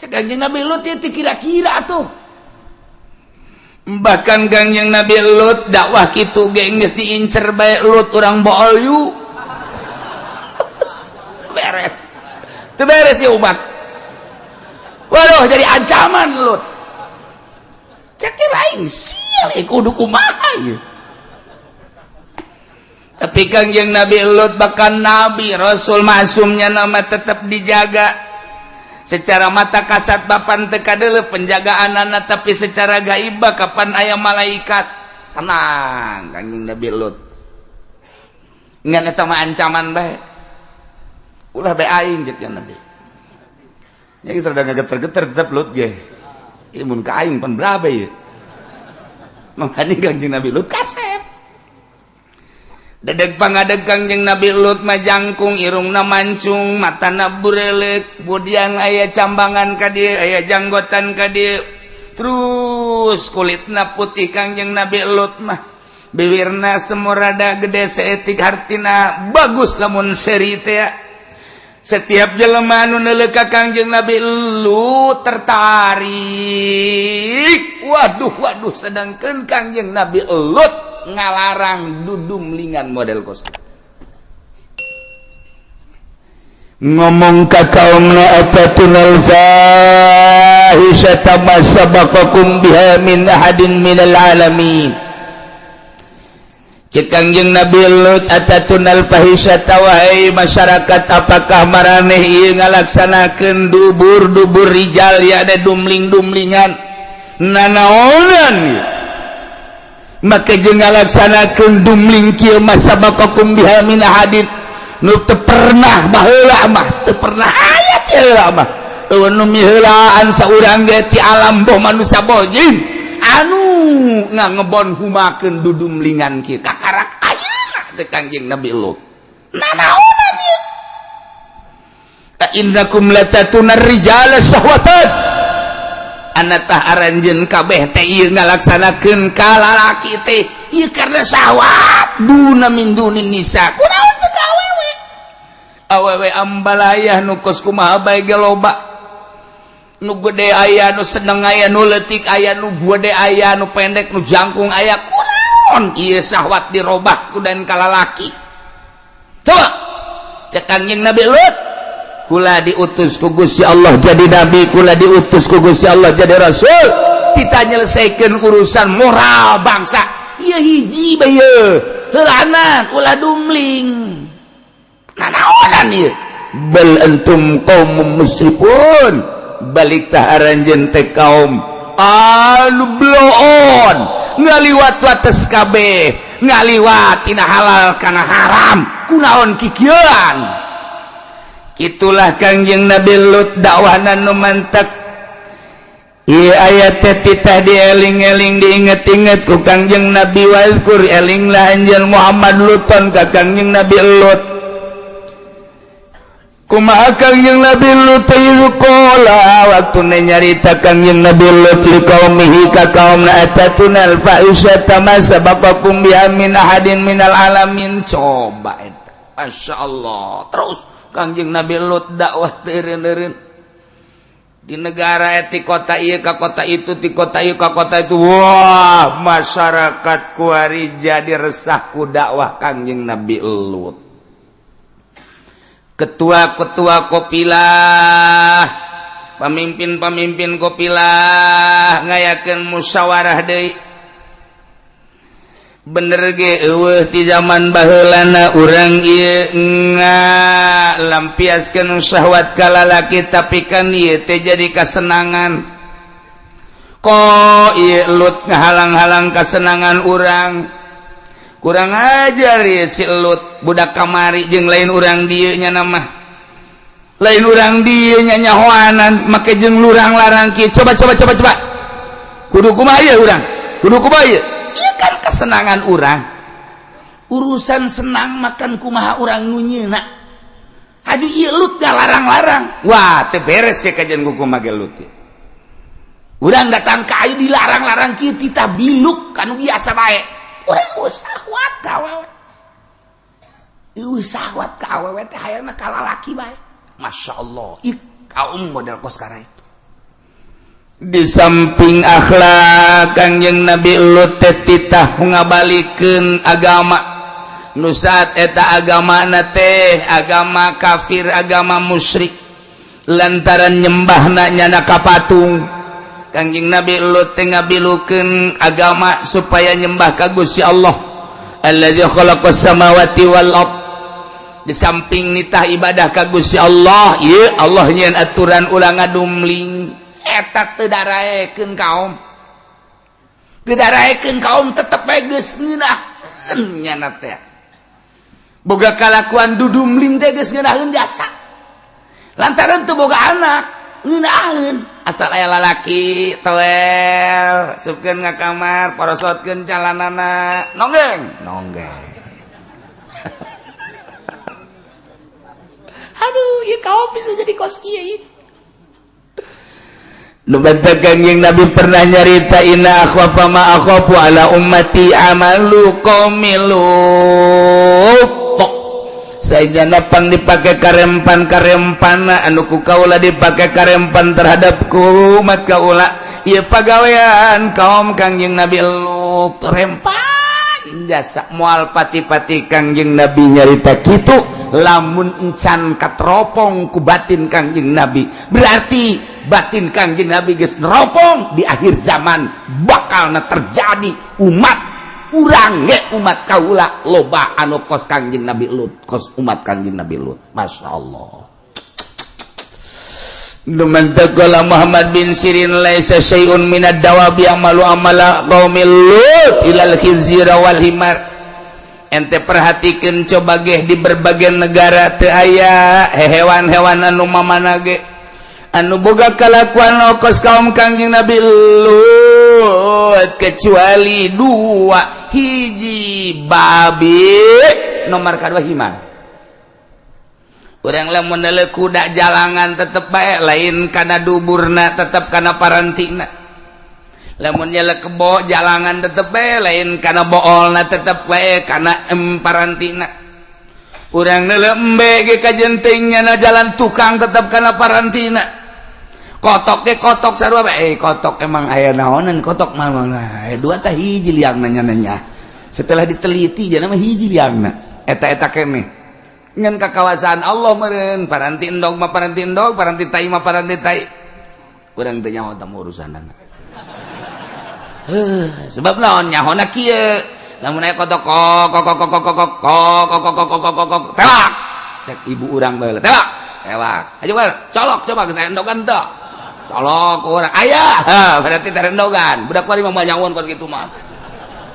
Cek Kanjeng Nabi Lut ieu teh kira-kira tuh. Bahkan Kangjeng Nabi Lut dakwah kitu ge geus diincer bae Lut, "Urang bool yuk." Beres teu beres ya umat? Waduh, jadi ancaman Lut. Cek aing sial, kudu kumaha ieu? Tapi Kangjeng Nabi Lut, bahkan Nabi Rasul masumnya nama, tetap dijaga secara mata kasat. Bapan teu kadeuleu penjagaan anak, tapi secara gaibah kapan aya malaikat. Tenang Kangjeng Nabi Lut, ngan eta mah ancaman bae. "Ulah bae aing," cek Nabi. Yang rada ngageter-geter tetep Lut ge. Ieu mun ka aing pan berapa ieu? Makanya Kangjeng Nabi Lut kasep. Dedeg pangadeg Kangjeng Nabi Lut mah jangkung, irungna mancung, matana burelek, budian aya cambangan ka dieu, aya janggotan ka dieu. Terus kulitna putih Kangjeng Nabi Lut mah. Bibirna semurada gede seetik, hartina bagus lamun seri teh. Setiap jelema anu neuleuh ka Kangjeng Nabi Lut tertarik. Waduh, waduh, sedangkan Kangjeng Nabi Lut ngalarang dudumlingan model kos. Ngomong ka kaumna, "Atatunal fahisyata ma sabaqakum biha min ahadin minal alamin?" Cek Kangjeng Nabi Lut, "Atatunal fahisyata, wahai masyarakat, apakah maraneh ieu ngalaksanakeun dubur-dubur rijal ya, ada dumling-dumlingan nanaonan ieu? Maka jeung ngalaksanakeun dumling kieu, ma sabaqakum biha min ahadin, nu teu pernah baheula mah, teu pernah aya ti heula mah. Euweuh nu miheulaan saurang ge ti alam, boh manusia boh jin, anu ngangebon humakeun dudumlingan kieu. Kakarak ayeuna," teh Kangjeng Nabi Lut. "Nanaonan ieu? Innakum latatuna rijala syahwatan, anatah aranjeun kabeh teh ieu ngalaksanakeun ka lalaki teh ieu karena syahwat, duna min dunin nisa. Kunaon teu ka awewe? Awewe ambalayah, nu kos kumaha bae ge loba, nu gede aya, nu seneng aya, nu leutik aya, nu gede aya, nu pendek, nu jangkung aya. Kunaon ieu syahwat dirobah ku dan ka lalaki? Coba," cek Kangjeng Nabi Lut, "kula diutus ku Gusti Allah jadi nabi, kula diutus ku Gusti Allah jadi rasul, kita nyelesaikan urusan moral bangsa. Ieu hiji bae heulanan, ulah dumling. Nanaonan ieu? Bal antum qaumum musrifun, balik tah aranjeun teh kaum anu bloon, ngaliwat wates kabeh, ngaliwat tina halal kana haram. Kunaon kikieuan?" Itulah Kangjeng Nabi Lut, dakwahna nu mantek. Ieu ayat teh titah dieling-eling, diinget-inget ku Kangjeng Nabi. Wazkur, elinglah anjeun Muhammad, Luton ka Kangjeng Nabi Lut. Kumaha Kangjeng Nabi Lut? Ieu qala, waktu nyarita Kangjeng Nabi Lut, li qaumihi, ka kaumna, "Atatunal fahisyata ma sabaqakum biha min ahadin minal alamin?" Coba eta, Masya Allah. Terus Kangjeng Nabi Lut dakwah teureun-eureun di negara ti kota ieu ka kota itu, ti kota ieu ka kota itu. Wah, masyarakat kuari jadi resah ku dakwah Kangjeng Nabi Lut. Ketua-ketua kopilah, pemimpin-pemimpin kopilah ngayakeun musyawarah deui. "Bener ge, euweuh ti zaman baheulana urang ieu nga lampiaskeun syahwat ka lalaki, tapi kan ieu teh jadi kasenangan." Kok ieu Lut ngahalang-halang kasenangan urang? Kurang ajar ya si Lut, budak kamari jeung lain urang dieu nya mah. Lain urang dieu nya nyahoanan make jeung lurang-larang kieu. Coba coba coba coba. Kudu kumaha ieu urang? Kudu kumaha ieu? Ieu kan kesenangan urang. Urusan senang makan kumaha urang nu nyieuna. Aduh ieu Lut larang-larang. Wah, teu beres ya kajian kumaha ge Lut. Urang datang ka ayu dilarang-larang kieu titah biluk kanu biasa bae. Urang syahwat ka awewe. Eueuh syahwat ka awewe teh hayangna ka lalaki bae. Masya Allah, ih kaum model kos itu. Di samping akhlak Kangjeng Nabi Lut teh titah ngabalikeun agama. Nu saat eta agamana teh agama kafir, agama musyrik. Lantaran nyembahna nyana ka patung. Kangjeng Nabi Lut teh ngabilukeun agama supaya nyembah ka Gusti Allah. Allazi khalaqas samawati wal ard. Di samping nitah ibadah ka Gusti Allah, ieu Allah nyieun aturan ulah ngadumling. Eta teu daraekeun kaum. Teu daraekeun kaum tetep bae geus ngeunaheun nyana teh. Boga kalakuan dudumling teh geus ngeunaheun jasa. Lantaran teu boga anak, ngeunaheun. Asal aya lalaki toel supkeun ka kamar, porosotkeun calanana, nonggeng, nonggeng. Aduh, ieu kaum bisa jadi kos kieu ieu. Nu batakan yang Nabi pernah nyarita inna akhwafa ma akhafu ala ummati amalu qaumi Lut. Saya pang dipakai karempan-karempana anu ku kaula dipakai karempan terhadap umat kaula ieu pagawean kaum Kangjeng Nabi Lut rempan jasa moal pati-pati Kangjeng Nabi nyarita kitu lamun encan katropong ku batin Kangjeng Nabi berarti batin Kangjeng Nabi geus neropong di akhir zaman bakalna terjadi umat urang ge umat kaula loba anu kos Kangjeng Nabi Lut, kos umat Kangjeng Nabi Lut. Masya Allah. Dumantakola Muhammad bin Sirin laisa syai'un minad dawabi amalu amala qaumil Lut ilal khinzira wal himar. Ente perhatikan coba geh di berbagai negara teu aya hewan-hewan anu mamana ge anu boga kalakuan kos kaum Kangjeng Nabi Lut kecuali dua, hiji babi nomor kedua himar. Urang lamun neuleuh kuda jalangan tetep bae lain kana duburna tetep kana parantina. Lamun nyelek kebo jalangan tetep bae lain kana boolna tetep bae kana parantina. Urang neuleuh embe ge kajenting nyana jalan tukang tetep kana parantina. Kotok ge kotok sarua bae, kotok emang aya naonan kotok mah dua tah hiji liangna nya. Setelah diteliti jana mah hiji liangna. Eta-eta keneh. Ngan ka kawasan Allah meureun paranti endog mah paranti endog, paranti tai mah paranti tai. Urang teu nyaho tamu urusanana. Heuh, sebab naon nyahona kieu. Lamun aya kotok kok kok kok kok kok kok kok kok kok kok kok tewak. Cek ibu urang bae tewak. Tewak. Ayo bae, colok coba geus aya endogan teu. Colok urang aya. Hah, berarti tarendogan. Budak kuari mah moal nyahoan kos kitu mah.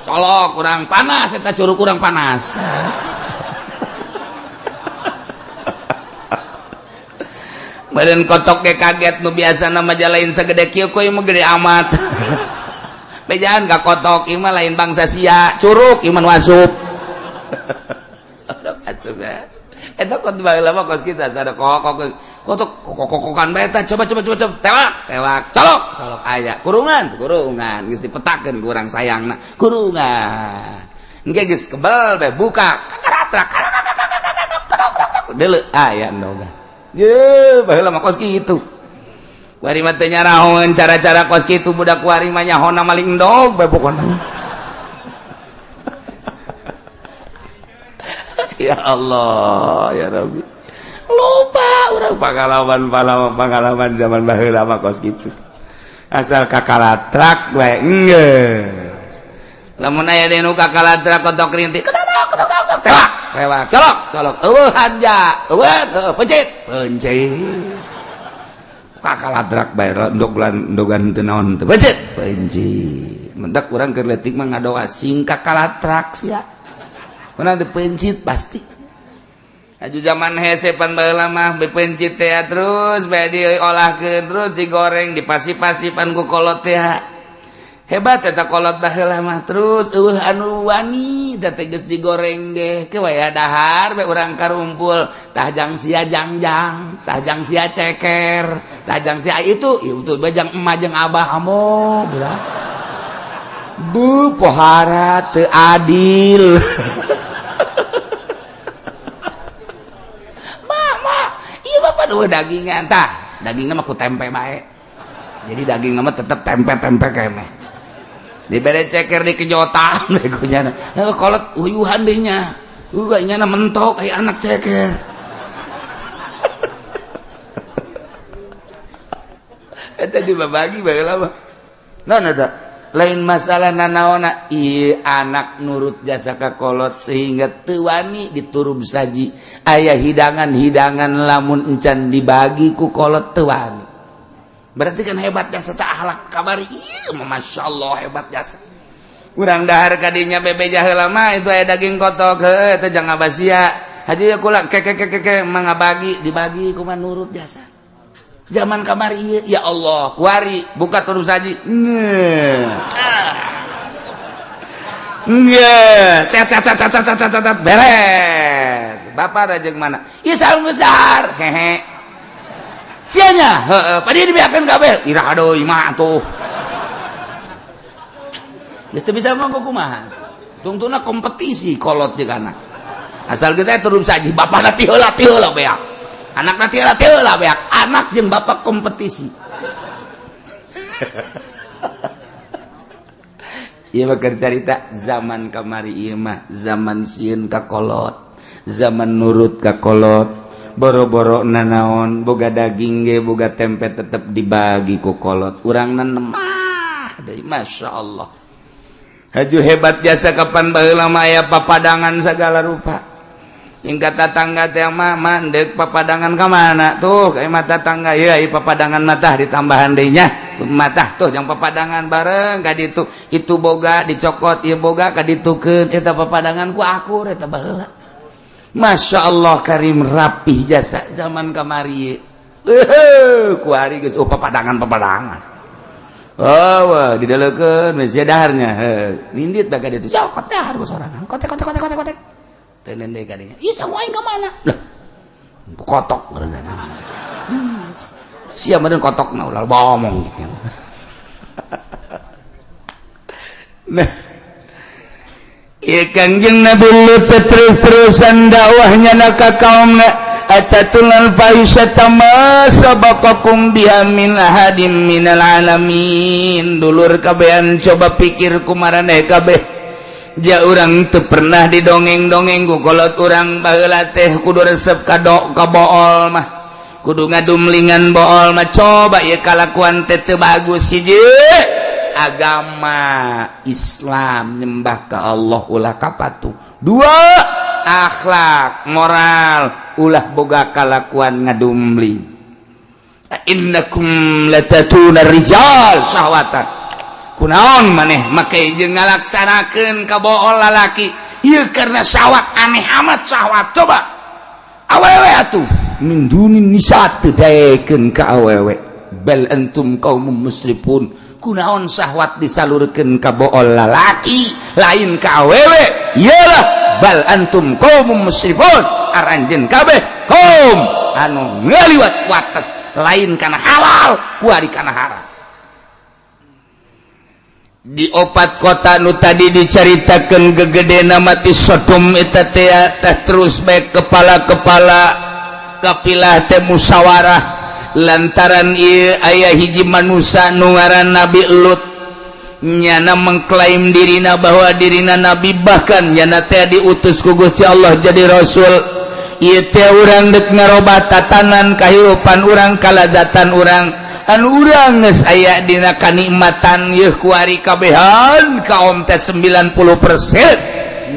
Colok kurang panas eta curug kurang panas. Badan kotok ge kaget nu biasa nama lain segede kieu kuy mah gede amat. Bejaan ka kotok ieu mah lain bangsa sia, curug ieu mah nu asup. Sadok asup ya. Eta kot baheula mah kos kita sadok kok kotok kokokan bae eta coba coba coba coba tewak tewak colok colok aya kurungan kurungan geus dipetakeun ku urang sayangna kurungan. Engke geus kebel bae buka kakaratrak deuleu aya endogan. Ye, baheula mah kos kitu. Kuari mah teu nyarahoeun cara-cara kos kitu budak kuari mah nyahona maling endog bae pokona. Ya Allah, ya Rabbi. Loba urang pengalaman zaman baheula mah kos kitu. Asal kakalatrak bae geus. Lamun aya nu kakalatrak kotok rintik, tewak, tewak, colok, colok, eueuh hanja, eueuh, pencit, pencit. Kakaladrak bae ndogan ndogan teu naon teu becet pencit. Mentak urang keur leutik mah ngadoa sing kakaladrak sia. Menang dipencit pasti. Aju zaman hese pan baheula mah bepencit teh terus bae diolahkeun terus digoreng dipasi-pasipan ku kolot teh. Hebat eta kolot baheula mah terus eueuh anu wani da teh geus digoreng ge ke waya dahar bae urang karumpul tah jang sia jangjang tah jang sia ceker tah jang sia itu itu bajang emak jeung abah amo budak bu pohara teu adil. Mama ieu bapak dua dagingan tah dagingna mah ku tempe bae jadi daging mah tetep tempe-tempe keneh dibere ceker di kejotan kunyana kolot uyuhan deui nya nyana mentok aya anak ceker. Eta dibabagi baheula mah naon eta lain masalah nanaona ieu anak nurut jasa ka kolot sehingga teu wani diturub saji aya hidangan-hidangan lamun encan dibagi ku kolot teu wani. Berarti kan hebat jasa tak akhlak kamari ieu masyaallah hebat jasa. Urang dahar kadinya bebeja heula mah itu aya daging kotok heuh eta jangan basia. Haji kula ke ke ke ke mangabagi dibagi kumaha nurut jasa. Zaman kamari ieu ya Allah kuari buka turun saji. Nggih, set set set set set set set beres. Bapak rajeng mana? Ieu saung geus dahar. Hehe. Sianya, heeh, padi dibeakeun kabeh. Iraha deui mah atuh. Geus teu bisa mah kumaha. Tungtuna kompetisi kolot jeung anak. Asal geus aya turun saji bapana ti heula beak. Anakna ti heula beak. Anak jeung bapak kompetisi. Ieu mah keur carita zaman kamari ieu mah zaman sieun ka kolot, zaman nurut ka kolot. Boro-boro nanaon boga daging ge boga tempe tetep dibagi ku kolot urang nemah deui masyaallah. Haju hebat jasa kapan baheula mah aya papadangan sagala rupa. Hingga tatangga teh mah mandek papadangan ka mana tuh ka mata tangga ieu aya papadangan matah ditambahan deui nya matah tuh jang papadangan bareng ka ditu itu boga dicokot ieu boga ka ditukeun eta papadangan ku akur eta baheula. Masya Allah karim rapih jasa zaman kamari ku hari geus oh papadangan papadangan oh wah didaleukeun geus daharnya nindit baga ditu cokot dahar ku sorangan kotek kotek kotek kotek kotek teu nende ka dinya ieu sangu aing ka mana lah kotok geureunan sia meureun kotokna ulah bomong gitu. Nah ieu Kangjeng Nabi Lut terus-terusan dakwahnya na ka kaumna atatunal fahisyata ma sabaqakum biha min ahadin minal alamin. Dulur kabehan coba pikir kumaraneh kabeh ja urang teu pernah didongeng-dongeng ku kolot urang baheula teh kudu resep ka ka bool mah kudu ngadumlingan bool mah coba ieu kalakuan teh teu bagus hiji agama Islam nyembah ke Allah ulah kapatu dua akhlak moral ulah boga kalakuan ngadumling innakum latatuna rijal syahwatan kunaon maneh make jeung ngalaksanakeun ka bool lalaki ieu karena syahwat aneh amat syahwat coba awewe atuh min dunin nisa teu daekeun ka awewe bal antum qaumum musrifun kunaon syahwat disalurkeun ka bool lalaki lain ka awewe iyalah bal antum qaumum musrifun aranjeun kabeh kaum anu ngaliwat wates lain kana halal kuari kana haram. Di opat kota nu tadi dicaritakeun gegedena mati Sodom eta teh terus bae kepala-kepala kapilah teh musyawarah lantaran ieu aya hiji manusia nu ngaran Nabi Lut nyana mengklaim dirina bahwa dirina nabi bahkan nyana teh diutus ku Gusti Allah jadi rasul. Ieu teh urang deuk ngarobah tatanan kahirupan urang kalazatan urang anu urang geus aya dina kanikmatan yeuh kuari kabehan kaum teh 90%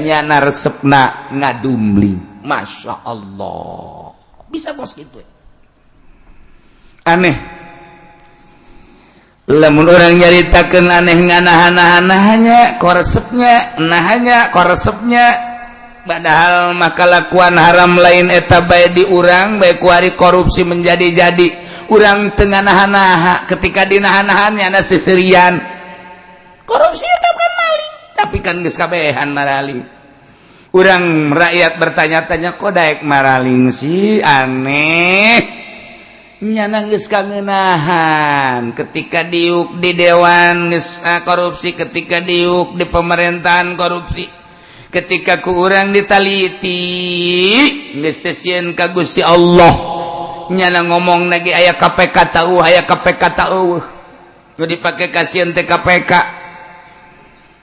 nyana resepna ngadumling. Masya Allah bisa bos gitu aneh. Lamun urang nyaritakeun aneh nganahan-nahannya, koresepnya, nahanya koresepnya, padahal maka lakuan haram lain eta bae di urang bae. Kuari korupsi menjadi-jadi, urang teu nganahan-naha. Ketika dinahan-nahannya na seserian Korupsi itu kan maling. Tapi kan geus kabehan maraling. Urang rakyat bertanya-tanya, kok daek maraling sih? Aneh. Nyana geus kangenahan. Ketika diuk di dewan geus korupsi, ketika diuk di pemerintahan korupsi, ketika ku urang ditaliti geus teu sieun ka Gusti Allah. Nyana ngomong lagi aya KPK tahu, aya KPK tahu, nu dipake kasieun teh KPK.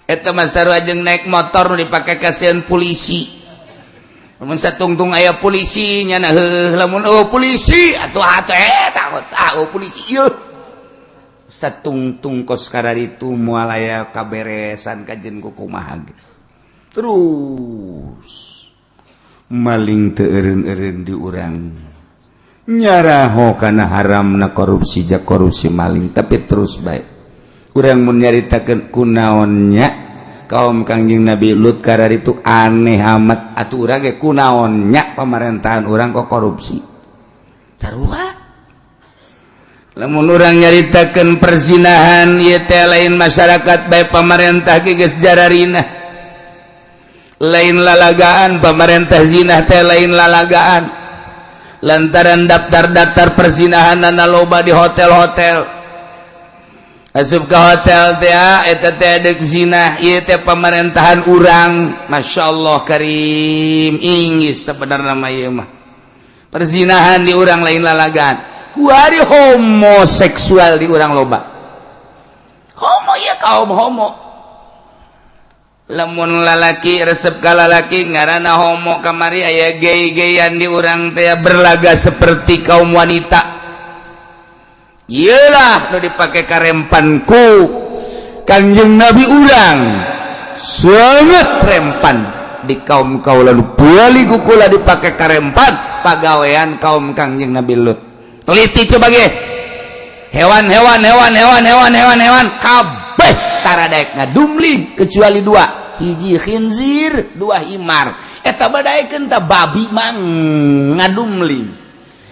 Eta mah sarua jeung naik motor nu dipake kasieun polisi. Lamun satungtung aya polisi nyana heuh, lamun oh polisi atuh atuh eta tahu polisi ieu. Satungtung kos kararitu moal aya kaberesan kajen ku kumaha ge. Terus maling teu eureun-eureun di urang, nyaraho kana haramna korupsi, jak korupsi maling, tapi terus bae. Urang mun nyaritakeun kunaonnya kaum Kangjeng Nabi Lut kararitu aneh amat, atuh urang ge kunaonnya pemerintahan urang kok korupsi. Sarua lamun urang nyaritakeun perzinahan ieu teh lain masyarakat bae, pamarentah ge geus jararina lain lalagaan. Pamarentah zina teh lain lalagaan, lantaran daftar-daftar perzinahan loba di hotel-hotel. Asup ke hotel teh eta teh deuk zina. Ieu teh pemerintahan urang, Masya Allah karim, inggis sebenarnya mah ieu mah. Perzinahan di urang lain lalagaan. Kuari homoseksual di urang loba. Homo ya, kaum homo, lamun lalaki resep ka lalaki ngaranna homo. Kamari aya gay-gayan di urang teh, berlaga seperti kaum wanita. Iyalah nu dipake karempan ku Kanjeng Nabi urang, sangat rempan di kaum kaula nu bali kukula dipake karempan pagawean kaum Kangjeng Nabi Lut. Teliti coba ge hewan, hewan, hewan, hewan, hewan, hewan, hewan kabeh tara daek ngadumling kecuali dua: hiji khinzir, dua himar. Eta badaekeun ta babi mang ngadumling,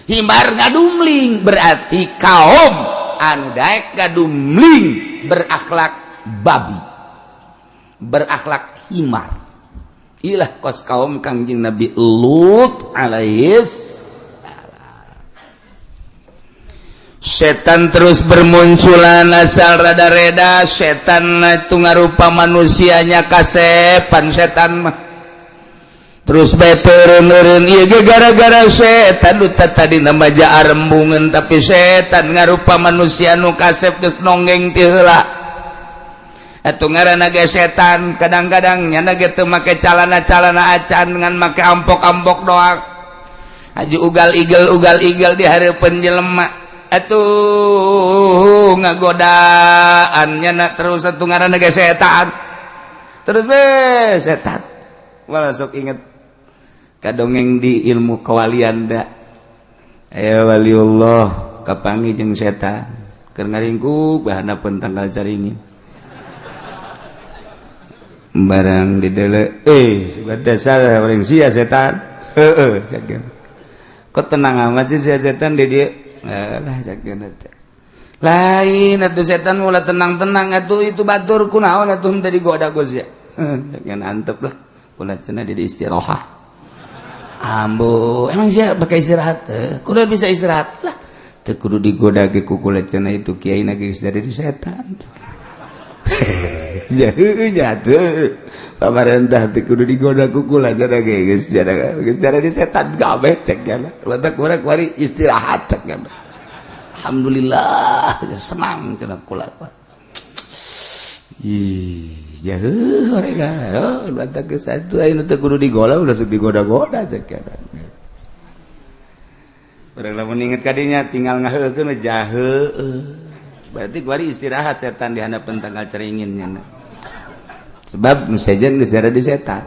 himar ngadumling. Berarti kaum anu daek ngadumling berakhlak babi, berakhlak himar. Ilah kos kaum Kangjeng Nabi Lut alaihis salam. Setan terus bermunculan asal rada-reda. Setan itu ngarupa manusianya kasepan. Setan mah terus bae turun-turun. Ieu ge gara-gara setan. Nu tadi nama jaar rembungan, tapi setan ngarupa manusia nu kasep geus nonggeng ti heula. Atuh ngaranna ge setan, kadang-kadang nyana ge teu make calana-calana acan, ngan make ampok-ampok doang. Haji ugal igel, ugal igel di hareupeun jelema, atuh ngagodaan nyana terus. Atuh ngaranna ge setan, terus be setan. Malah sok inget kadongeng di ilmu kewalian da aya waliullah kapanggih jeung setan keur ngaringkuk bahana tangkal caringin. Barang di dele, "Eh, dasar orang sia setan." "Heeh," cek. "Kok tenang amat sih sia setan di dia?" "Lah," cek, "lain atuh setan mulai tenang-tenang atuh. Itu batur kunaon atuh tadi goda go sia?" "Jangan antep lah kula cenah di istirahat." "Ambo, emang sia pakai istirahat? Kudu bisa istirahat lah, teu kudu digoda ge ku kula cenah. Itu kiai na geus jadi setan." Ya nya tuh pamarentah teu kudu digoda ku kula cenah ge, geus jadi setan kabeh cek nya. Batak kurang kuari istirahat cek nya. "Alhamdulillah, senang," cenah kula. Ih, jauh mereka. Oh, batak ke satu ayo teu kudu digoda, udah sok digoda-goda cek nya. Urang lamun inget kadinya tinggal ngaheukeun jahe. Berarti kuari istirahat setan di handapeun tangkal caringin nya. Sebab sejen geus di setan.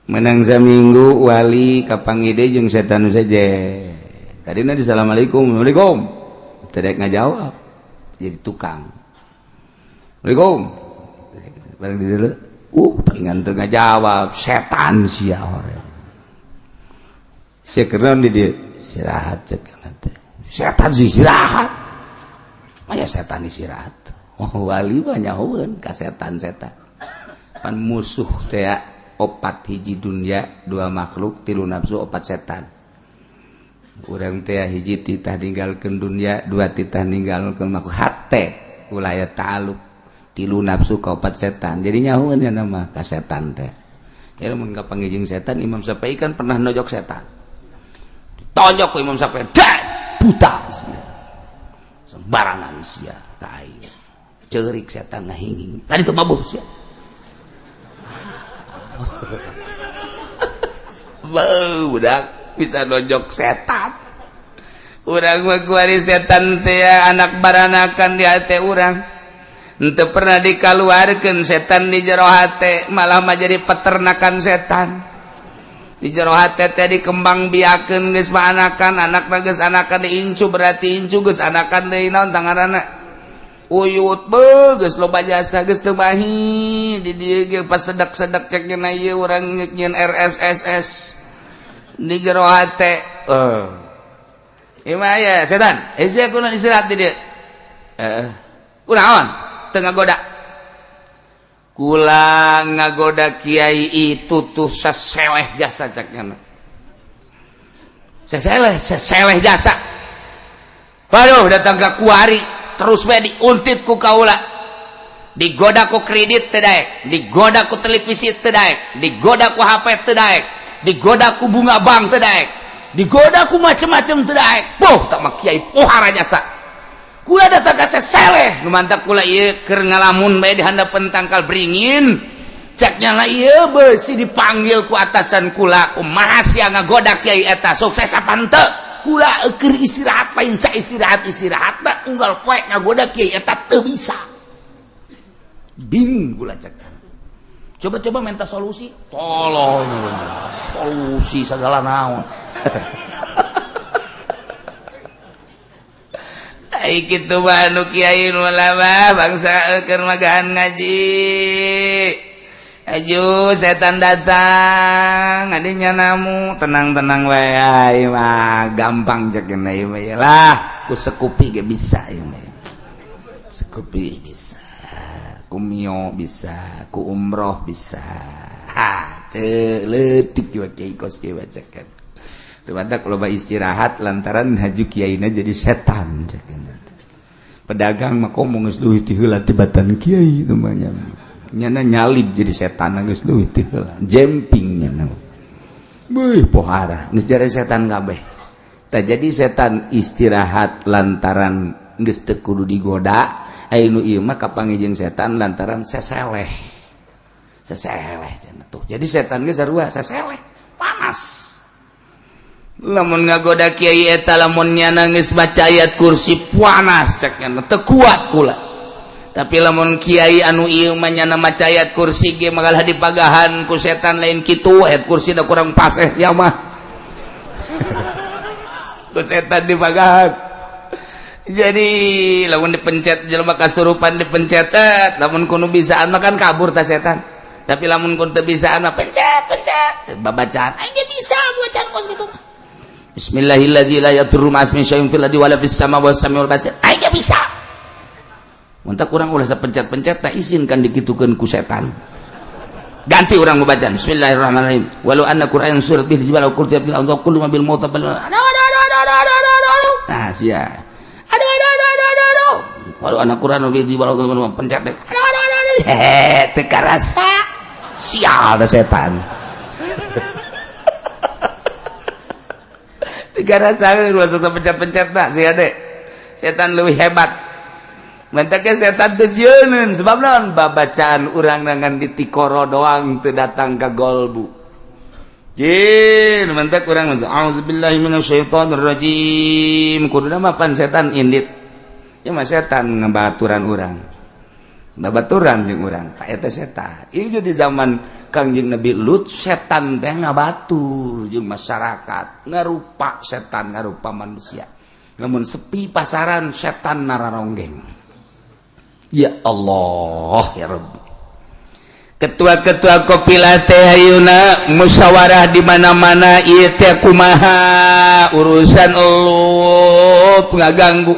Menang saminggu wali kapanggih deui jeung setan nu sejen. Tadina di, "Assalamualaikum." "Assalamualaikum." Teu daek ngajawab. Jadi tukang. Assalamualaikum. Bareng di dieu, palingan teu ngajawab, setan sia orang. Sia keur di dieu istirahat cek teh. Setan sih istirahat. Maya setan istirahat. Oh, wali mah nyahoeun ka setan-setan. Pan musuh teh opat, hiji dunia, dua makhluk, tilu nafsu, opat setan. Urang teh hiji titah ninggalkeun dunia, dua titah ninggalkeun makhluk, hate ulah aya ta'aluk, tilu nafsu, kaopat setan. Jadi nyahoeun ya nama ka setan teh. Ya mun kapanggih jeung setan, Imam Syafi'i kan pernah nojok setan. Ditonjok ku Imam Syafi'i, dak buta sia. Sembarangan sia ka aing. Ceurik setan ngahinging. Tadi tuh mabuk sia. Beuh, budak bisa nonjok setan. Urang mah kuari setan teh anak baranakan di hate urang. Henteu pernah dikaluarkeun setan di jero hate, malah mah jadi peternakan setan. Di jero hate teh dikembang biakeun geus mah anakan, anakna geus anakan diincu berarti incu geus anakan deui naon tangaranna. Uyut beuh geus loba jasa geus teu mahi di dieu ge pas sedak-sedak cek nya ieu urang nyieun RSSS di jero hate. Ieu mah aya setan. Eh sia kunaon istirahat di dieu? Heeh. Kunaon? Teu ngagoda. Kula ngagoda kiai itu tuh seseleh jasa cek nya. Seseleh, seseleh jasa. Waduh datang ka kuari terus we diuntit ku kaula, digoda ku kredit teu daek, digoda ku televisi teu daek, digoda ku HP teu daek, digoda ku bunga bank teu daek, digoda ku macem-macem teu daek. Boh tak mah kiai pohara jasa. Kula datang ka seseleh nu mantak kula ieu keur ngalamun bae di handapeun tangkal beringin. Cek nyala ieu beusi dipanggil ku atasan kula, kumaha sia ngagoda kiai eta, sukses apa henteu? Kula keur istirahat lain sa istirahat istirahat tak unggal poe ngagoda kiai eta teu bisa. Bing kula cek. Coba-coba minta solusi, tolong solusi segala naon. Ai kitu mah anu kiai nu lama bangsa keur magahan ngaji. Aju setan datang adinya namu tenang-tenang wae ai mah gampang cek ieu mah lah ku sekupi ge bisa ieu mah. Sekupi bisa, ku mio bisa, ku umroh bisa. Ha, leutik kieu kiai kos kieu cekan. Teu loba istirahat lantaran haju kiaina jadi setan cekan. Pedagang mah komo geus leuwih ti heula tibatan kiai itu mah nya. Nyana nyalip jadi setan geus leuwih ti heula jemping nyana. Beuh pohara geus jare setan kabeh. Tah jadi setan istirahat lantaran geus teu kudu digoda, aya nu ieu mah kapanggih jeung setan lantaran seseleh. Seseleh cenah tuh. Jadi setan geus sarua seseleh, panas. Lamun ngagoda kiai eta lamun nyana geus baca ayat kursi panas cek nyana teu kuat kula. Tapi lamun kiai anu ieu mah nyana maca ayat kursi ge magalah dipagahan ku setan lain kitu, ayat kursi da kurang paseh sia mah. Ku setan dipagahan. Jadi lamun dipencet jelema kasurupan dipencet, lamun kudu bisaan mah kan kabur ta setan. Tapi lamun kun teu bisaan mah pencet pencet babacaan aing ge bisa bacaan kos kitu. Bismillahilladzi la yadurru ma'asmihi syai'un fil ardi wala fis sama wa samiul basir. Aing ge bisa. Mun kurang ulah sapencet-pencet tak izinkan dikitukeun ku setan. Ganti urang membaca Bismillahirrahmanirrahim. Walau anna Qur'an surat bil jibal qurtiya bil ardi kullu ma bil mauta bal. Aduh aduh aduh aduh aduh aduh aduh. Nah sia. Aduh aduh aduh aduh aduh aduh. Walau anna Qur'an bil jibal pencet. Aduh aduh aduh aduh. Hehe teu karasa. Sial da setan. Teu karasa masuk pencet-pencet nah sia deh. Setan leuwih hebat. Mantaknya setan teu sieuneun sebab naon babacaan urang nangan di tikoro doang teu datang ka golbu. Jin mantak urang auzubillahi minasyaitonir rajim. Kuduna mah pan setan indit. Ya mah setan ngabaturan urang. Babaturan jeung urang. Ta eta setan. Ieu di zaman Kangjeng Nabi Lut setan teh ngabatur jeung masyarakat, ngarupa setan ngarupa manusia. Lamun sepi pasaran setan nararonggeng. Ya Allah ya Rabbi, ketua-ketua qabilah teh ayeuna musyawarah di mana-mana. Ieu teh kumaha urusan Lut ngaganggu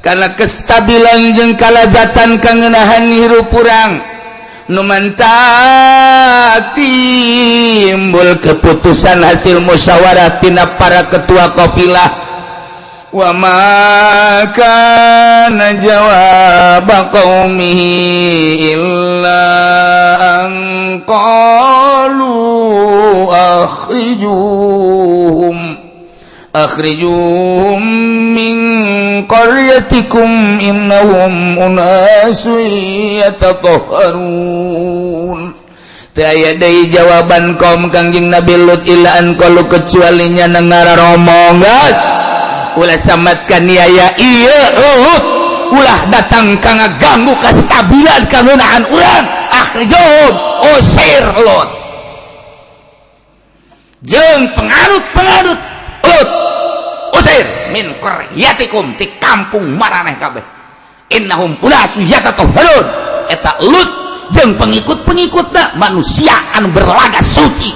karena kestabilan jeung kalazatan kangenahan hirup urang. Nu mantak timbul keputusan hasil musyawarah tina para ketua qabilah. Wa ma kana jawab qaumihi illa an qalu akhrijuhum akhrijuhum min qaryatikum innahum unasun yatatahharun. Teu aya deui jawaban kaum Kangjeng Nabi Lut illa an qalu, kecuali nya ngararomong, "Geus, ulah samat kaniaya ieu Lut, ulah datang ka ngaganggu kestabilan kangeunaan urang. Akhrijuhum, usir Lut jeung penganut-penganut Lut, usir min qaryatikum, ti kampung maraneh kabeh. Innahum unasun yatatahharun." Eta Lut jeung pengikut-pengikutna manusia anu berlaga suci,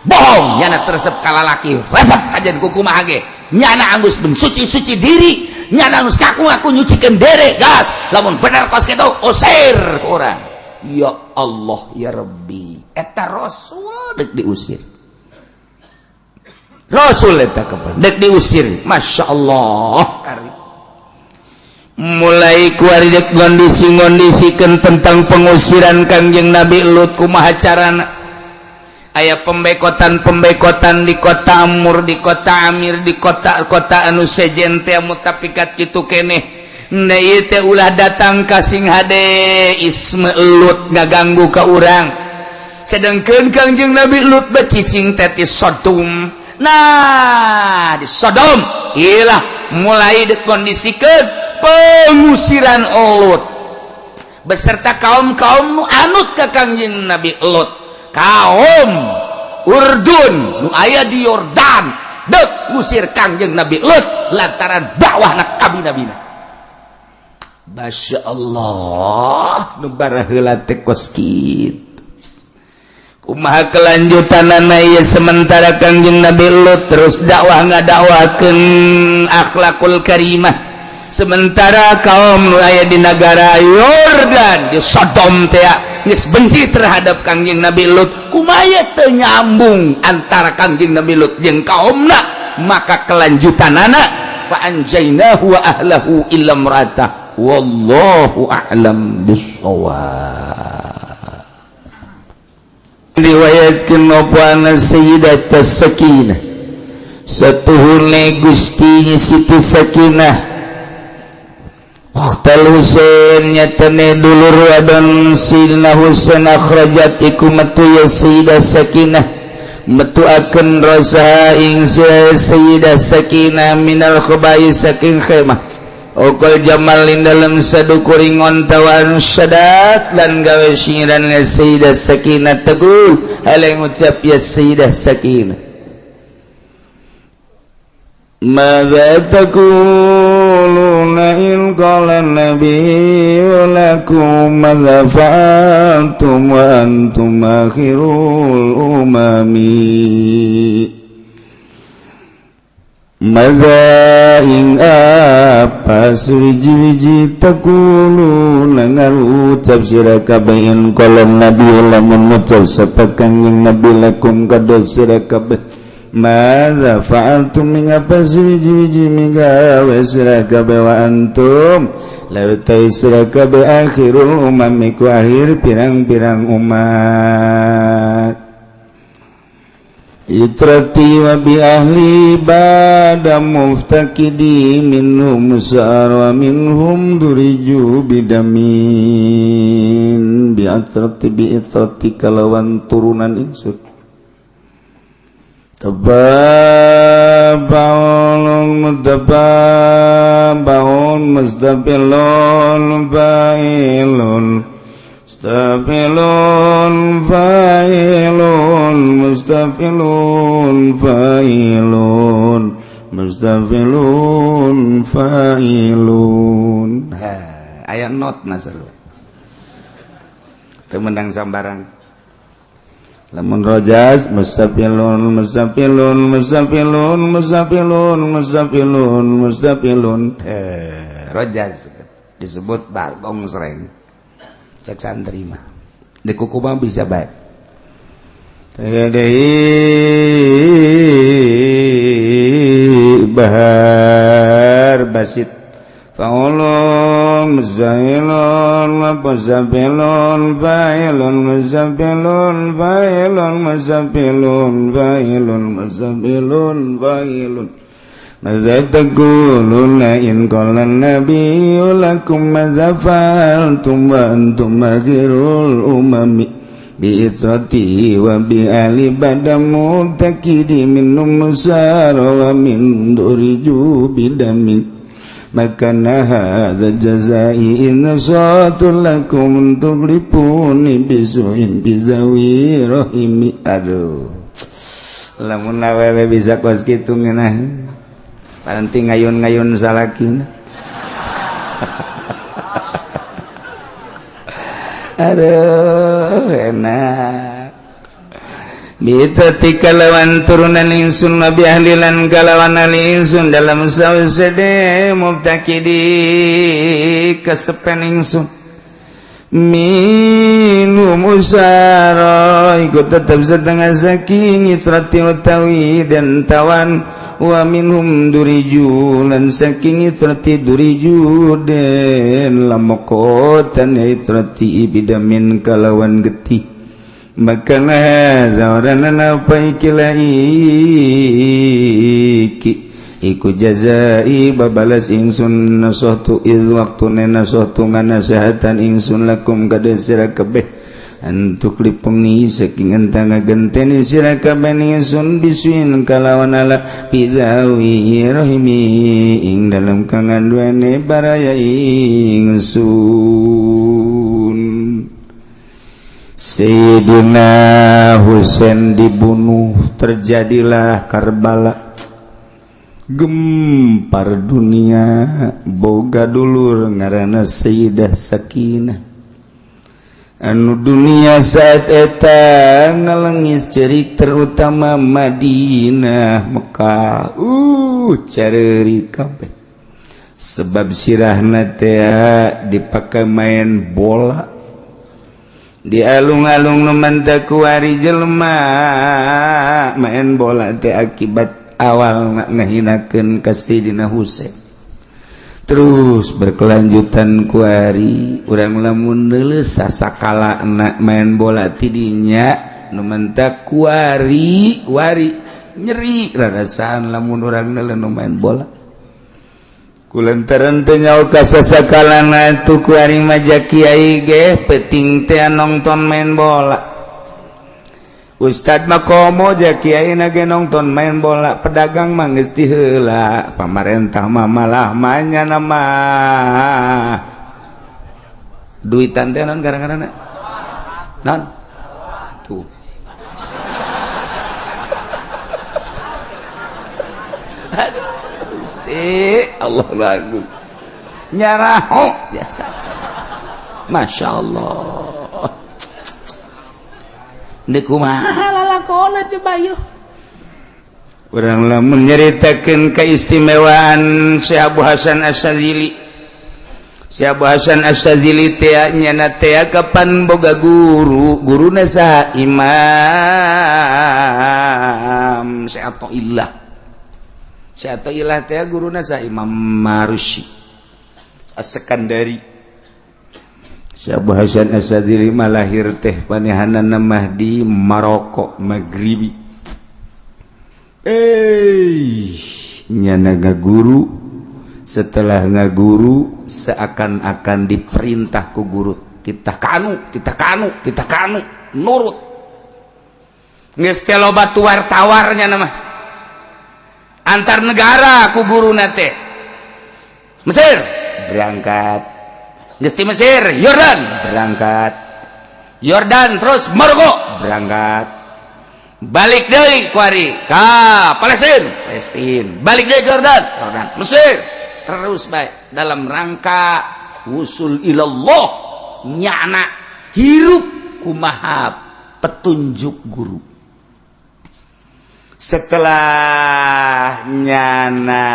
bohong. Nyana teu resep ka lalaki, resep kajian kumaha ge. Nyana anggus mensuci-suci diri, nyana anggus ngaku-ngaku nyucikeun dere. Gas, lamun bener kos kitu, usir ku urang. Ya Allah ya Rabbi, eta Rasul dek diusir. Rasul eta kapan dek diusir. Masya Allah, karim. Mulai kuari dek ngondisi-ngondisikan tentang pengusiran Kangjeng Nabi Lut, kumaha carana. Aya pembekotan-pembekotan di kota Amur, di kota Amir, di kota-kota anu sejen teh mutafikat kitu keneh. Nah, ieu teh ulah datang ka sing hade isme Lut ngaganggu ka urang. Sedangkan Kangjeng Nabi Lut becicing teh di Sodom. Nah, di Sodom ilah mulai dikondisikan pengusiran Lut beserta kaum-kaum nu anut ke Kangjeng Nabi Lut. Kaum Urdun nu aya di Yordan dek ngusir Kangjeng Nabi Lut lantaran dakwah nak kabi nabina. Masya Allah, nu baraheula teh kos kitu. Kumaha kelanjutanana ieu? Sementara Kangjeng Nabi Lut terus dakwah, ngadakwakeun akhlakul karimah, sementara kaum nu aya di negara Yordan, di Sodom teh geus benci terhadap Kangjeng Nabi Lut. Kumaha teu nyambung antara Kangjeng Nabi Lut jeung kaumna? Maka kelanjutanana fa anjainahu wa ahlahu illa imra'atah. Wallahu a'lam bissawab. Riwayatkeun apa anna Sayyidat Sakinah, satuhune Gusti Siti Sakinah Ukhtal Husain, nyatane dulur wadon Sayyidina Husain, akhrajat iku metu ya Sayyidah Sakinah, metu akan rasa ing Sayyidah Sakinah minal khabai saking khemah Okol jamal ing dalam sadukuring onta wan syadat lan gawe singiran ya Sayyidah Sakinah teguh hal ngucap ya Sayyidah Sakinah. ماذا تقولون إن قال النبي لكم ماذا فعلتم وأنتم آخر الأمم؟ ماذا ing apa suwiji-wiji taquluna ngarucap sira kabeh in qala nabi lamun ngucap sapa Kangjeng Nabi lakum kada sira kabeh madza fa'altum ing apa suwiji-wiji migawe sira kabeh wa antum law sira kabeh akhirul umam iku akhir pirang-pirang umat. Itrati wa bi ahli bada muftakidi minhum sar wa minhum duriju bidamin bi atrati bi itrati kalawan turunan ingsun tababaun mutababaun mustaqilun fa'ilun mustafilun fa'ilun mustafilun fa'ilun mustafilun fa'ilun. Ha. Aya not na sarua. Teu meunang sambarang. Lamun rojaz mustafilun mustafilun mustafilun mustafilun mustafilun mustafilun, rojaz disebut bargong sereng. Cek santri mah di kuku mah bisa baik. Deui bahar basit faulun muzailun muzabilun failun muzabilun failun muzabilun failun muzabilun failun. Maza taquluna in qala an-nabiyyu lakum maza fa'altum wa antum akhirul umami bi itrati wa bi ali badamu takidi min musara wa min duriju bidami makana hadza jazai in satul lakum tuglipuni bisuin bizawi rahimi. Aduh, lamun awewe bisa kos kitu ngeunah paranti ngayun-ngayun salakina. Aduh, enak. Bitati kalawan turunan ingsun nabi ahlilan kalawan ahli ingsun dalam sawsede mubtakidi kesepen ingsun minum usara ikut tetap setengah saking itrati utawi dan tawan wa minhum duriju lan saking itrati duriju den lamokotan itrati bidamin kalawan getih makana zawaran apa ikilah iki iku jazai babalas ingsun nasahtu idh waktune nasahtu nganasehatan ingsun lakum kada sira kabeh antuk lipeni saking entang ngagenteni sira kabeh ingsun bisuin kalawan ala bidawi rahimi ing dalam kanganduane baraya ingsun. Sayyidina Husain dibunuh, terjadilah Karbala, gempar dunia. Boga dulur ngaranna Sayyidah Sakinah anu dunia saat eta ngalengis cerik terutama Madinah Mekah, careuri kabeh sebab sirahna teh dipake main bola di alung-alung nu manteh kuari jelema main bola teh akibat awal ngahinakeun ka Sayyidina Husain. Terus berkelanjutan kuari urang lamun neuleus sasakala main bola tidinya nu manteh kuari kuari nyeri rarasaan lamun urang neuleus nu main bola. Kulantaran teu nyaho ka sasakalana tu kuari maja kiai ge peuting teh nongton main bola. Ustad mah komo ja kiai na ge nongton main bola, pedagang mah geus ti heula, pamarentah mah malah manyana mah. Duitan teh naon gara-garana? Naon? Tuh. Aduh. Allah lagu nyaraho biasa. Masya Allah. Ini kumaha lalakona coba yeuh. Urang lamun nyaritakeun keistimewaan Syekh Abu Hasan Asy-Syadzili. Syekh Abu Hasan Asy-Syadzili teh nyana teh kapan boga guru, guruna saha? Imam Syekh Athaillah. Syekh Athaillah teh guruna saha? Imam Marusi As-Sekandari. Syekh Abu Hasan Asy-Syadzili mah lahir teh panehanana mah di Maroko Maghribi. Nyana ngaguru, setelah ngaguru seakan-akan diperintah ku guru, titah kanu, titah kanu, titah kanu, nurut. Geus teh loba tuar-tawarnya nama. Antar negara ku guruna teh. Mesir berangkat. Geus ti Mesir, Yordan berangkat. Yordan terus Maroko berangkat. Balik deui kuari ka Palestina, Palestina. Balik deui Jordan, Jordan, Mesir. Terus baik dalam rangka Wusul ilallah, nyana hirup kumaha petunjuk guru. Setelah nyana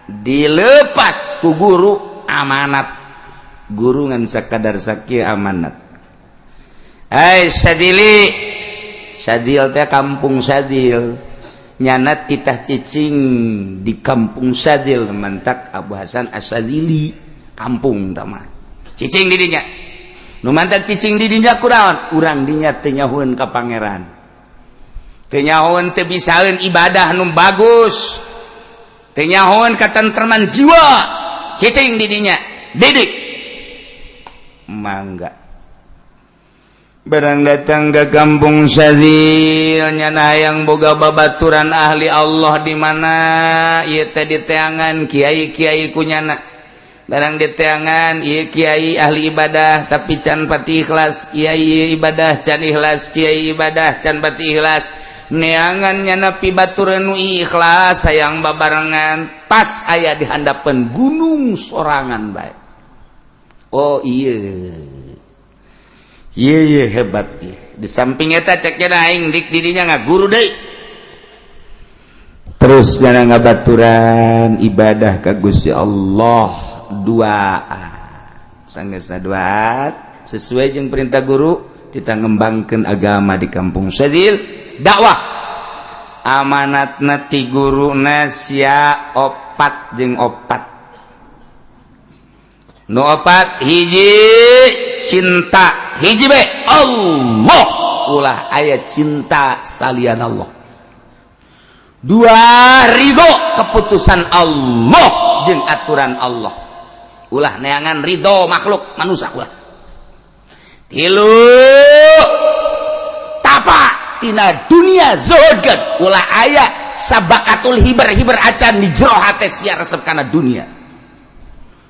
dilepas ku guru amanat, guru ngan sakadar sakieu amanat. Hai Sadili, Sadil teh kampung Sadil, nyana titah cicing di kampung Sadil, mantak Abu Hasan Asadili kampung tama cicing di dinya. Nu mantak cicing di dinya kunaon? Urang dinya teu nyahueun ka pangeran, teu nyahueun, teu bisaeun ibadah nu bagus, teu nyahueun katentreman jiwa. Cicing di dinya, didik mangga. Barang datang ke kampung Sadil, nyana hayang boga babaturan ahli Allah di mana ieu teh, diteangan kiai-kiai ku nyana. Barang diteangan, ieu kiai ahli ibadah tapi can pati ikhlas, kiai ibadah can ikhlas, kiai ibadah can pati ikhlas. Neangan nyana pibaturan nu ikhlas, hayang babarengan. Pas aya di handapeun gunung sorangan bae. Oh iya iya iya, hebat ieu. Di samping eta cek aing dik didinya ngaguru deui, terus jangan ngabaturan ibadah ka Gusti Allah. Dua sanggeusna dua sesuai jeung perintah guru, kita ngembangkan agama di kampung Sadil, dakwah. Amanatna ti guru sia opat jeung opat. Nu opat, hiji cinta hiji be Allah, ulah aya cinta salian Allah. Dua, ridho keputusan Allah jeung aturan Allah, ulah neangan ridho makhluk manusia, ulah. Tilu, tapa tina dunia, zuhudkeun, ulah aya sabakatul hiber hiber acan di jero hate sia resep kana dunia.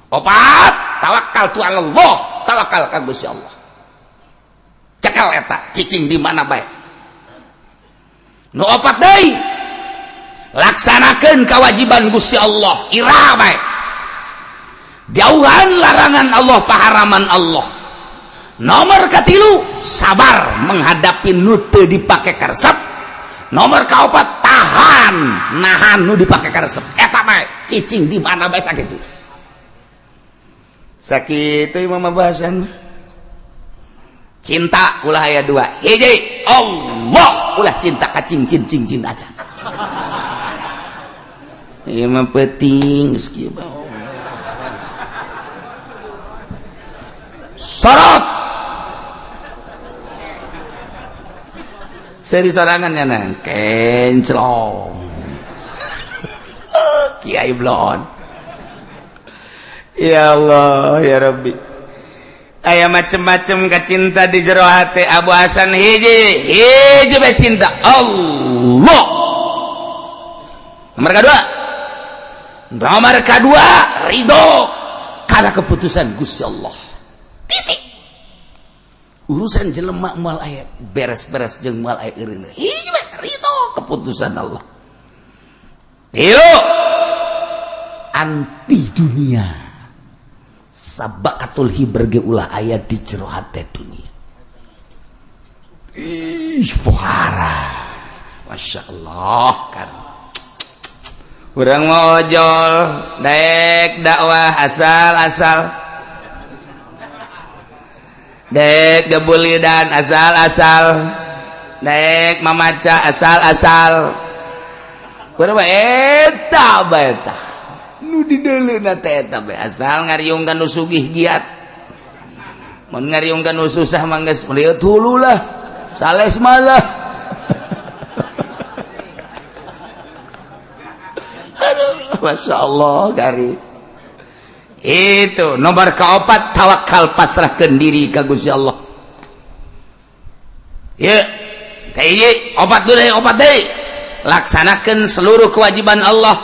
Opat, tawakal tu Allah, tawakal ka Gusti Allah. Cekal eta, cicing di mana bae. Nu opat deui, laksanakeun kewajiban Gusti Allah ira bae, jauhan larangan Allah, paharaman Allah. Nomor katilu, sabar menghadapi nu teu dipake karesep. Nomor kaopat, tahan nahan nu dipake karesep. Eta bae, cicing di mana bae. Sakitu sakitu imam bahasan. Cinta ulah aya dua, hiji Allah, ulah cinta ka cincin cincin aja. Ieu mah penting geus kieu bae. Sorot seri sorangan nya kenclong kiai blon. Ya Allah ya Rabbi, aya macem-macem kacinta di jero hati Abu Hasan. Hiji hiji bae, cinta Allah. Nomor kedua, nomor kedua, ridho karena keputusan Gusti Allah, titik. Urusan jelema moal aya beres-beres jeung moal aya eureun. Hiji bae, ridho keputusan Allah. Tilu, anti dunia, sabakatul hiber ge ulah aya di jero hate dunia. Ih, pohara, Masya Allah. Kan urang mau ojol daek dakwah asal-asal, dek gebulidan asal-asal, dek mamaca asal-asal. Urang mah eta bae, tah nu dideuleuna teh eta bae, asal ngariung nu sugih giat. Mun ngariung nu susah mah geus meliut hulu lah, sales malah. Aduh, Masya Allah. Gari itu nomor keopat, tawakal, pasrahkan diri ka Gusti Allah. Ya kayak opat dulu, opat deh, laksanakan seluruh kewajiban Allah.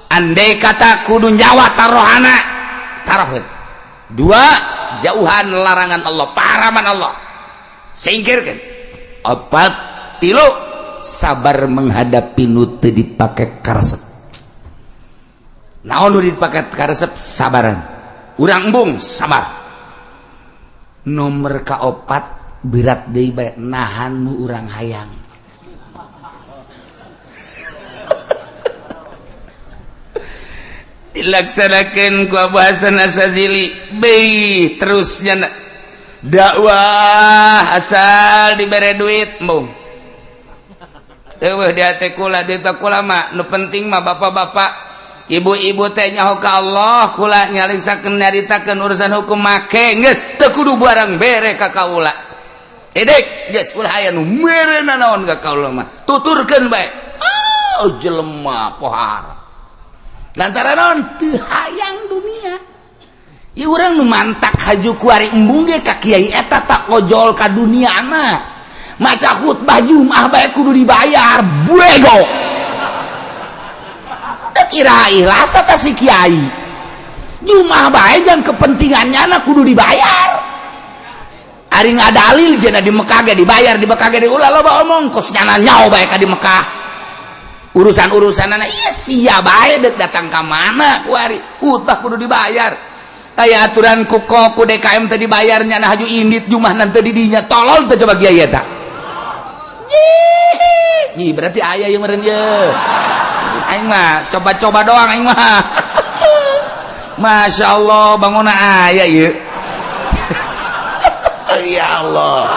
Andai kata kudu nyawa tarohana, taroh. Dua, jauhan larangan Allah, paraman Allah, singkirkan. Opat, tilu, sabar menghadapi nu teu dipake karesep. Naon nu dipake karesep? Sabaran. Urang embung sabar. Nomor kaopat berat deui bae nahan nu urang hayang. Dilaksanakeun ku Abu Hasan Asy-Syadzili beuh terusnya dakwah asal dibere duit embung. Eueuh di hate kula duit kula mah nu penting mah bapak-bapak ibu-ibu teh nyaho ka Allah kula nyaritakeun nyaritakeun urusan hukum make geus teu kudu barang bere ka kaula. Edek geus ulah aya nu mere nanaon ka kaula mah tuturkeun bae. Oh jelema pohara. Lantaran naon teu hayang dunia. Ieu urang nu mantak haju kuari embung ge ka kiai eta tak ojol ka duniana. Maca khutbah Jumat bae kudu dibayar bego. Teu kira ikhlas ta si kiai. Jumat bae jang kepentingannya na kudu dibayar. Ari ngadalil jena di Mekah ge dibayar, di Mekah ge ulah loba omong kos nyana nyao bae ka di Mekah. Urusan-urusanana ieu sia bae deuk datang ka mana kuari khutbah kudu dibayar. Aya aturan ku ku DKM teu dibayar nyana haju indit Jumat nanti di dinya tolol teu coba kiai eta. Ih, berarti aya yang meureun ye. Aing mah coba-coba doang aing mah. Masya Allah bangunna aya ieu. Ya Allah,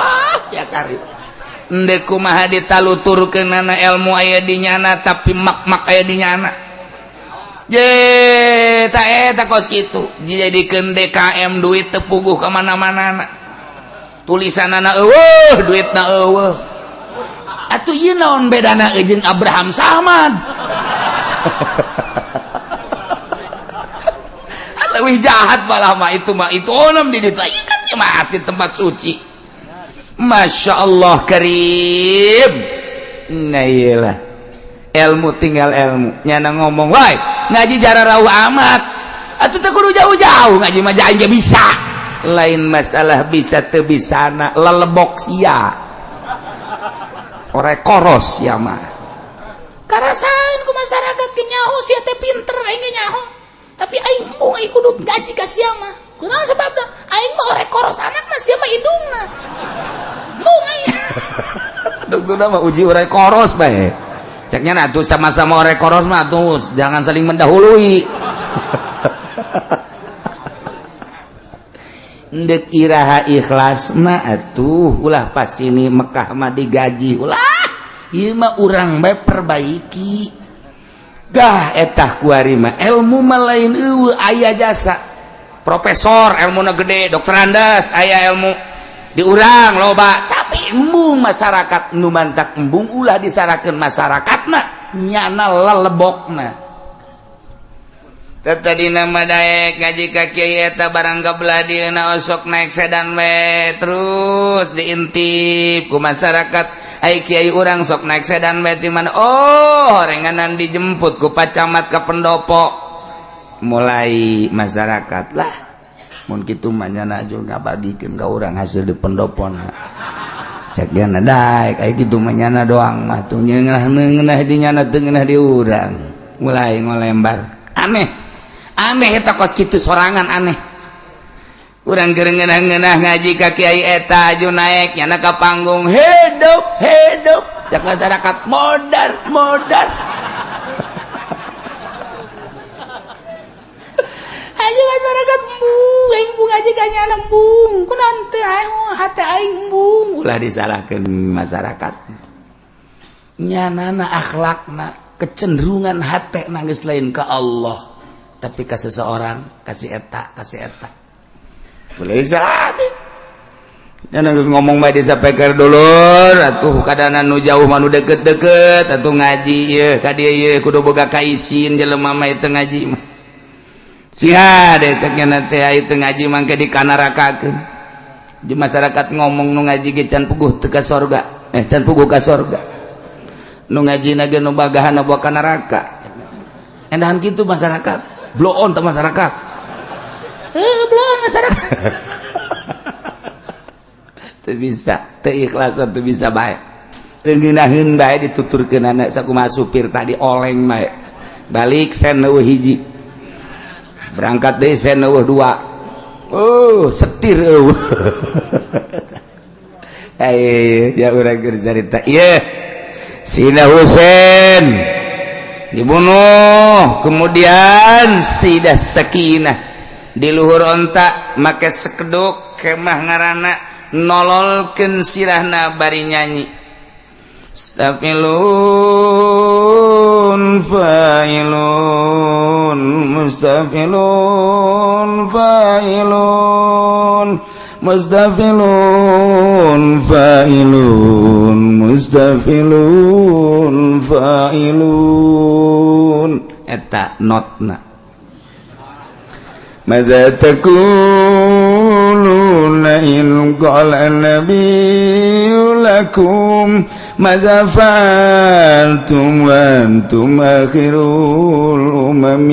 ya karib. Endek kumaha ditaluturkeunana ilmu aya di nyana tapi mak-mak aya di nyana. Ye, ta eta kos kitu. Dijadikeun DKM duit teu puguh ka mana-mana. Tulisanana eueuh, duitna eueuh. Atuh ieu naon bedana jeung Abraham Samad. Leuwih jahat malah mah itu onam di ditu. Ieu kan ieu mah asli tempat suci. Masya Allah karim. Nah iyalah. Ilmu tinggal ilmu. Nyana ngomong, "Woi, ngaji jara rauh amat." Atuh teu kudu jauh-jauh ngaji mah aing ge bisa. Lain masalah bisa teu bisana, lelebok sia. Ore koros ya mah. Karasaeun ku masyarakat ge nyaho sia teh pinter aing ge nyaho. Tapi aing embung aing kudu gaji ka sia mah. Kunaon sebabna? Aing mah ore koros anakna sia mah indungna. Embung aing. Dugdugna mah uji ore koros bae. Ceknya nah tuh sama-sama ore koros mah tuh jangan saling mendahului. Ndek iraha ikhlasna atuh ulah pas ini Mekah mah digaji ulah ieu mah urang bae perbaiki. Gah etah kuari mah ilmu mah lain eueuh aya jasa. Profesor ilmuna gede, dokter Andes aya ilmu di urang loba tapi embung masyarakat nu mantak embung ulah disarakeun masyarakatna nyana lelebokna. Tadi nama daek ngaji ka kiai eta barang kabelah dieuna osok naik sedan we terus diintip ku masyarakat. Ai kiai urang sok naik sedan we ti mana? Oh, horenganan dijemput ku Pak Camat ka pendopo. Mulai masyarakat lah mun kitu mah nyana juga ngabagikeun ka urang hasil di pendopona. Cek nyana daek ai kitu mah nyana doang mah tuh ngeunah di nyana teu ngeunah di urang. Mulai ngolembar. Aneh. Aneh eta kos kitu sorangan aneh. Urang keur ngeunah-ngeunah ngaji ka kiai eta aju naek nyana ka panggung hidup hidup cak masyarakat modar modar. Aja masyarakat embung aing embung aja ka nyana embung kunaon teu aing hate aing embung. Ulah disalahkeun masyarakat. Nyanana akhlakna kecenderungan hate geus lain ka Allah tapi ke seseorang kasih eta kasih eta boleh jadi yang geus ngomong bae disapeker dulur atuh kadana nu jauh mah nu deket-deket atuh ngaji ieu ka dieu ieu kudu boga kaisin jelema mah teu ngaji mah sia deh cek nya teh aya teu ngaji mangke dikanarakakeun di masyarakat ngomong nu ngaji ge can puguh teu ka sorga can puguh ka sorga nu ngajina ge nu bagahan bawa ka neraka endahan kitu masyarakat blow on masyarakat. Blow on masyarakat. Teu bisa, teu ikhlas teu bisa bae. Teu ngeunaheun bae dituturkeun anak sakumaha supir tadi oleng bae. Balik sen eueuh hiji. Berangkat deui sen euweuh dua. Oh, setir euweuh. Ayo, ya urang keur carita. Ieu Sina Husain dibunuh, kemudian Sayyidah Sakinah di luhur onta make sekeduk, kemah ngarana, nololkeun sirahna bari nyanyi. Mustafilun fa'ilun, mustafilun fa'ilun, mustafilun fa'ilun, mustafilun fa'ilun. Eta notna. ماذا تقولون إن قال النبي لكم ماذا فعلتم وأنتم آخر الأمم؟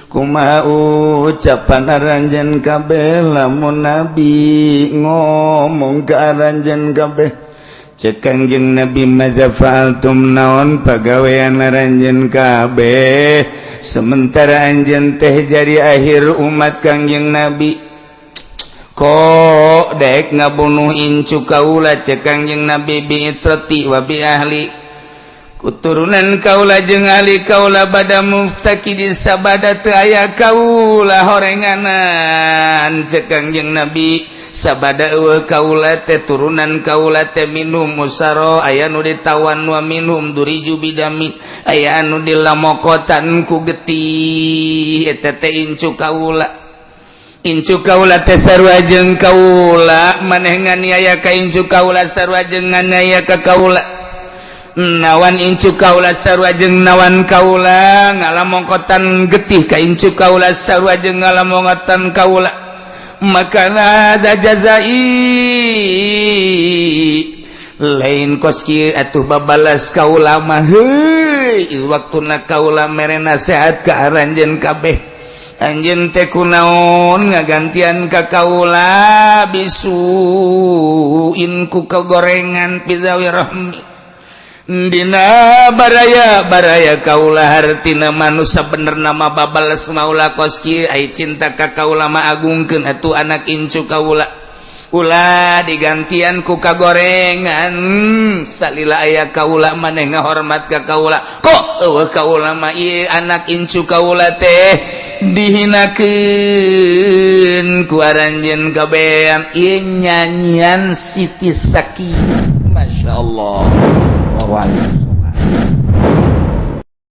Kumaha ucapan aranjeun kabeh lamun nabi ngomong ke aranjeun kabeh? Cek Kangjeng Nabi, "Maza fa'altum?" Naon pagawean aranjeun kabeh sementara anjeun teh jadi akhir umat Kangjeng Nabi, kok dek ngabunuh incu kaula? Cek Kangjeng Nabi, "Bi itrati wa bi ahli," kuturunan kaula jeung ahli kaula, bada muftaqidi, sabada teu aya kaula horenganan. Cek Kangjeng Nabi, sabada euweuh kaula teh, turunan kaula teh, minhum usaro, aya nu ditawan, wa minhum duriju bidami, aya anu dilamokotan ku getih. Eta teh incu kaula. Incu kaula teh sarua jeung kaula. Maneh nganiaya ka incu kaula sarua jeung nganiaya ka kaula. Nawan incu kaula sarua jeung nawan kaula. Ngalamongkotan getih ka incu kaula sarua jeung ngalamongkotan kaula. Maka ada jazai lain kos kieu atuh babalas kaula mah. Heuy, waktuna kaula mere nasehat ka aranjeun kabeh, anjeun teh kunaon ngagantian ka kaula bisuin ku kegorengan fi dzawi rahmi dina baraya baraya kaula? Hartina manusia bener nama babales maula kos kieu. Ai cinta ka kaula mah agungkeun atuh anak incu kaula, ulah digantian ku kagorengan. Salila aya kaula maneh ngahormat ka kaula, kok euweuh kaula mah ieu anak incu kaula teh dihinakeun ku aranjeun kabehan? Ieu nyanyian Siti Sakinah, Masya Allah.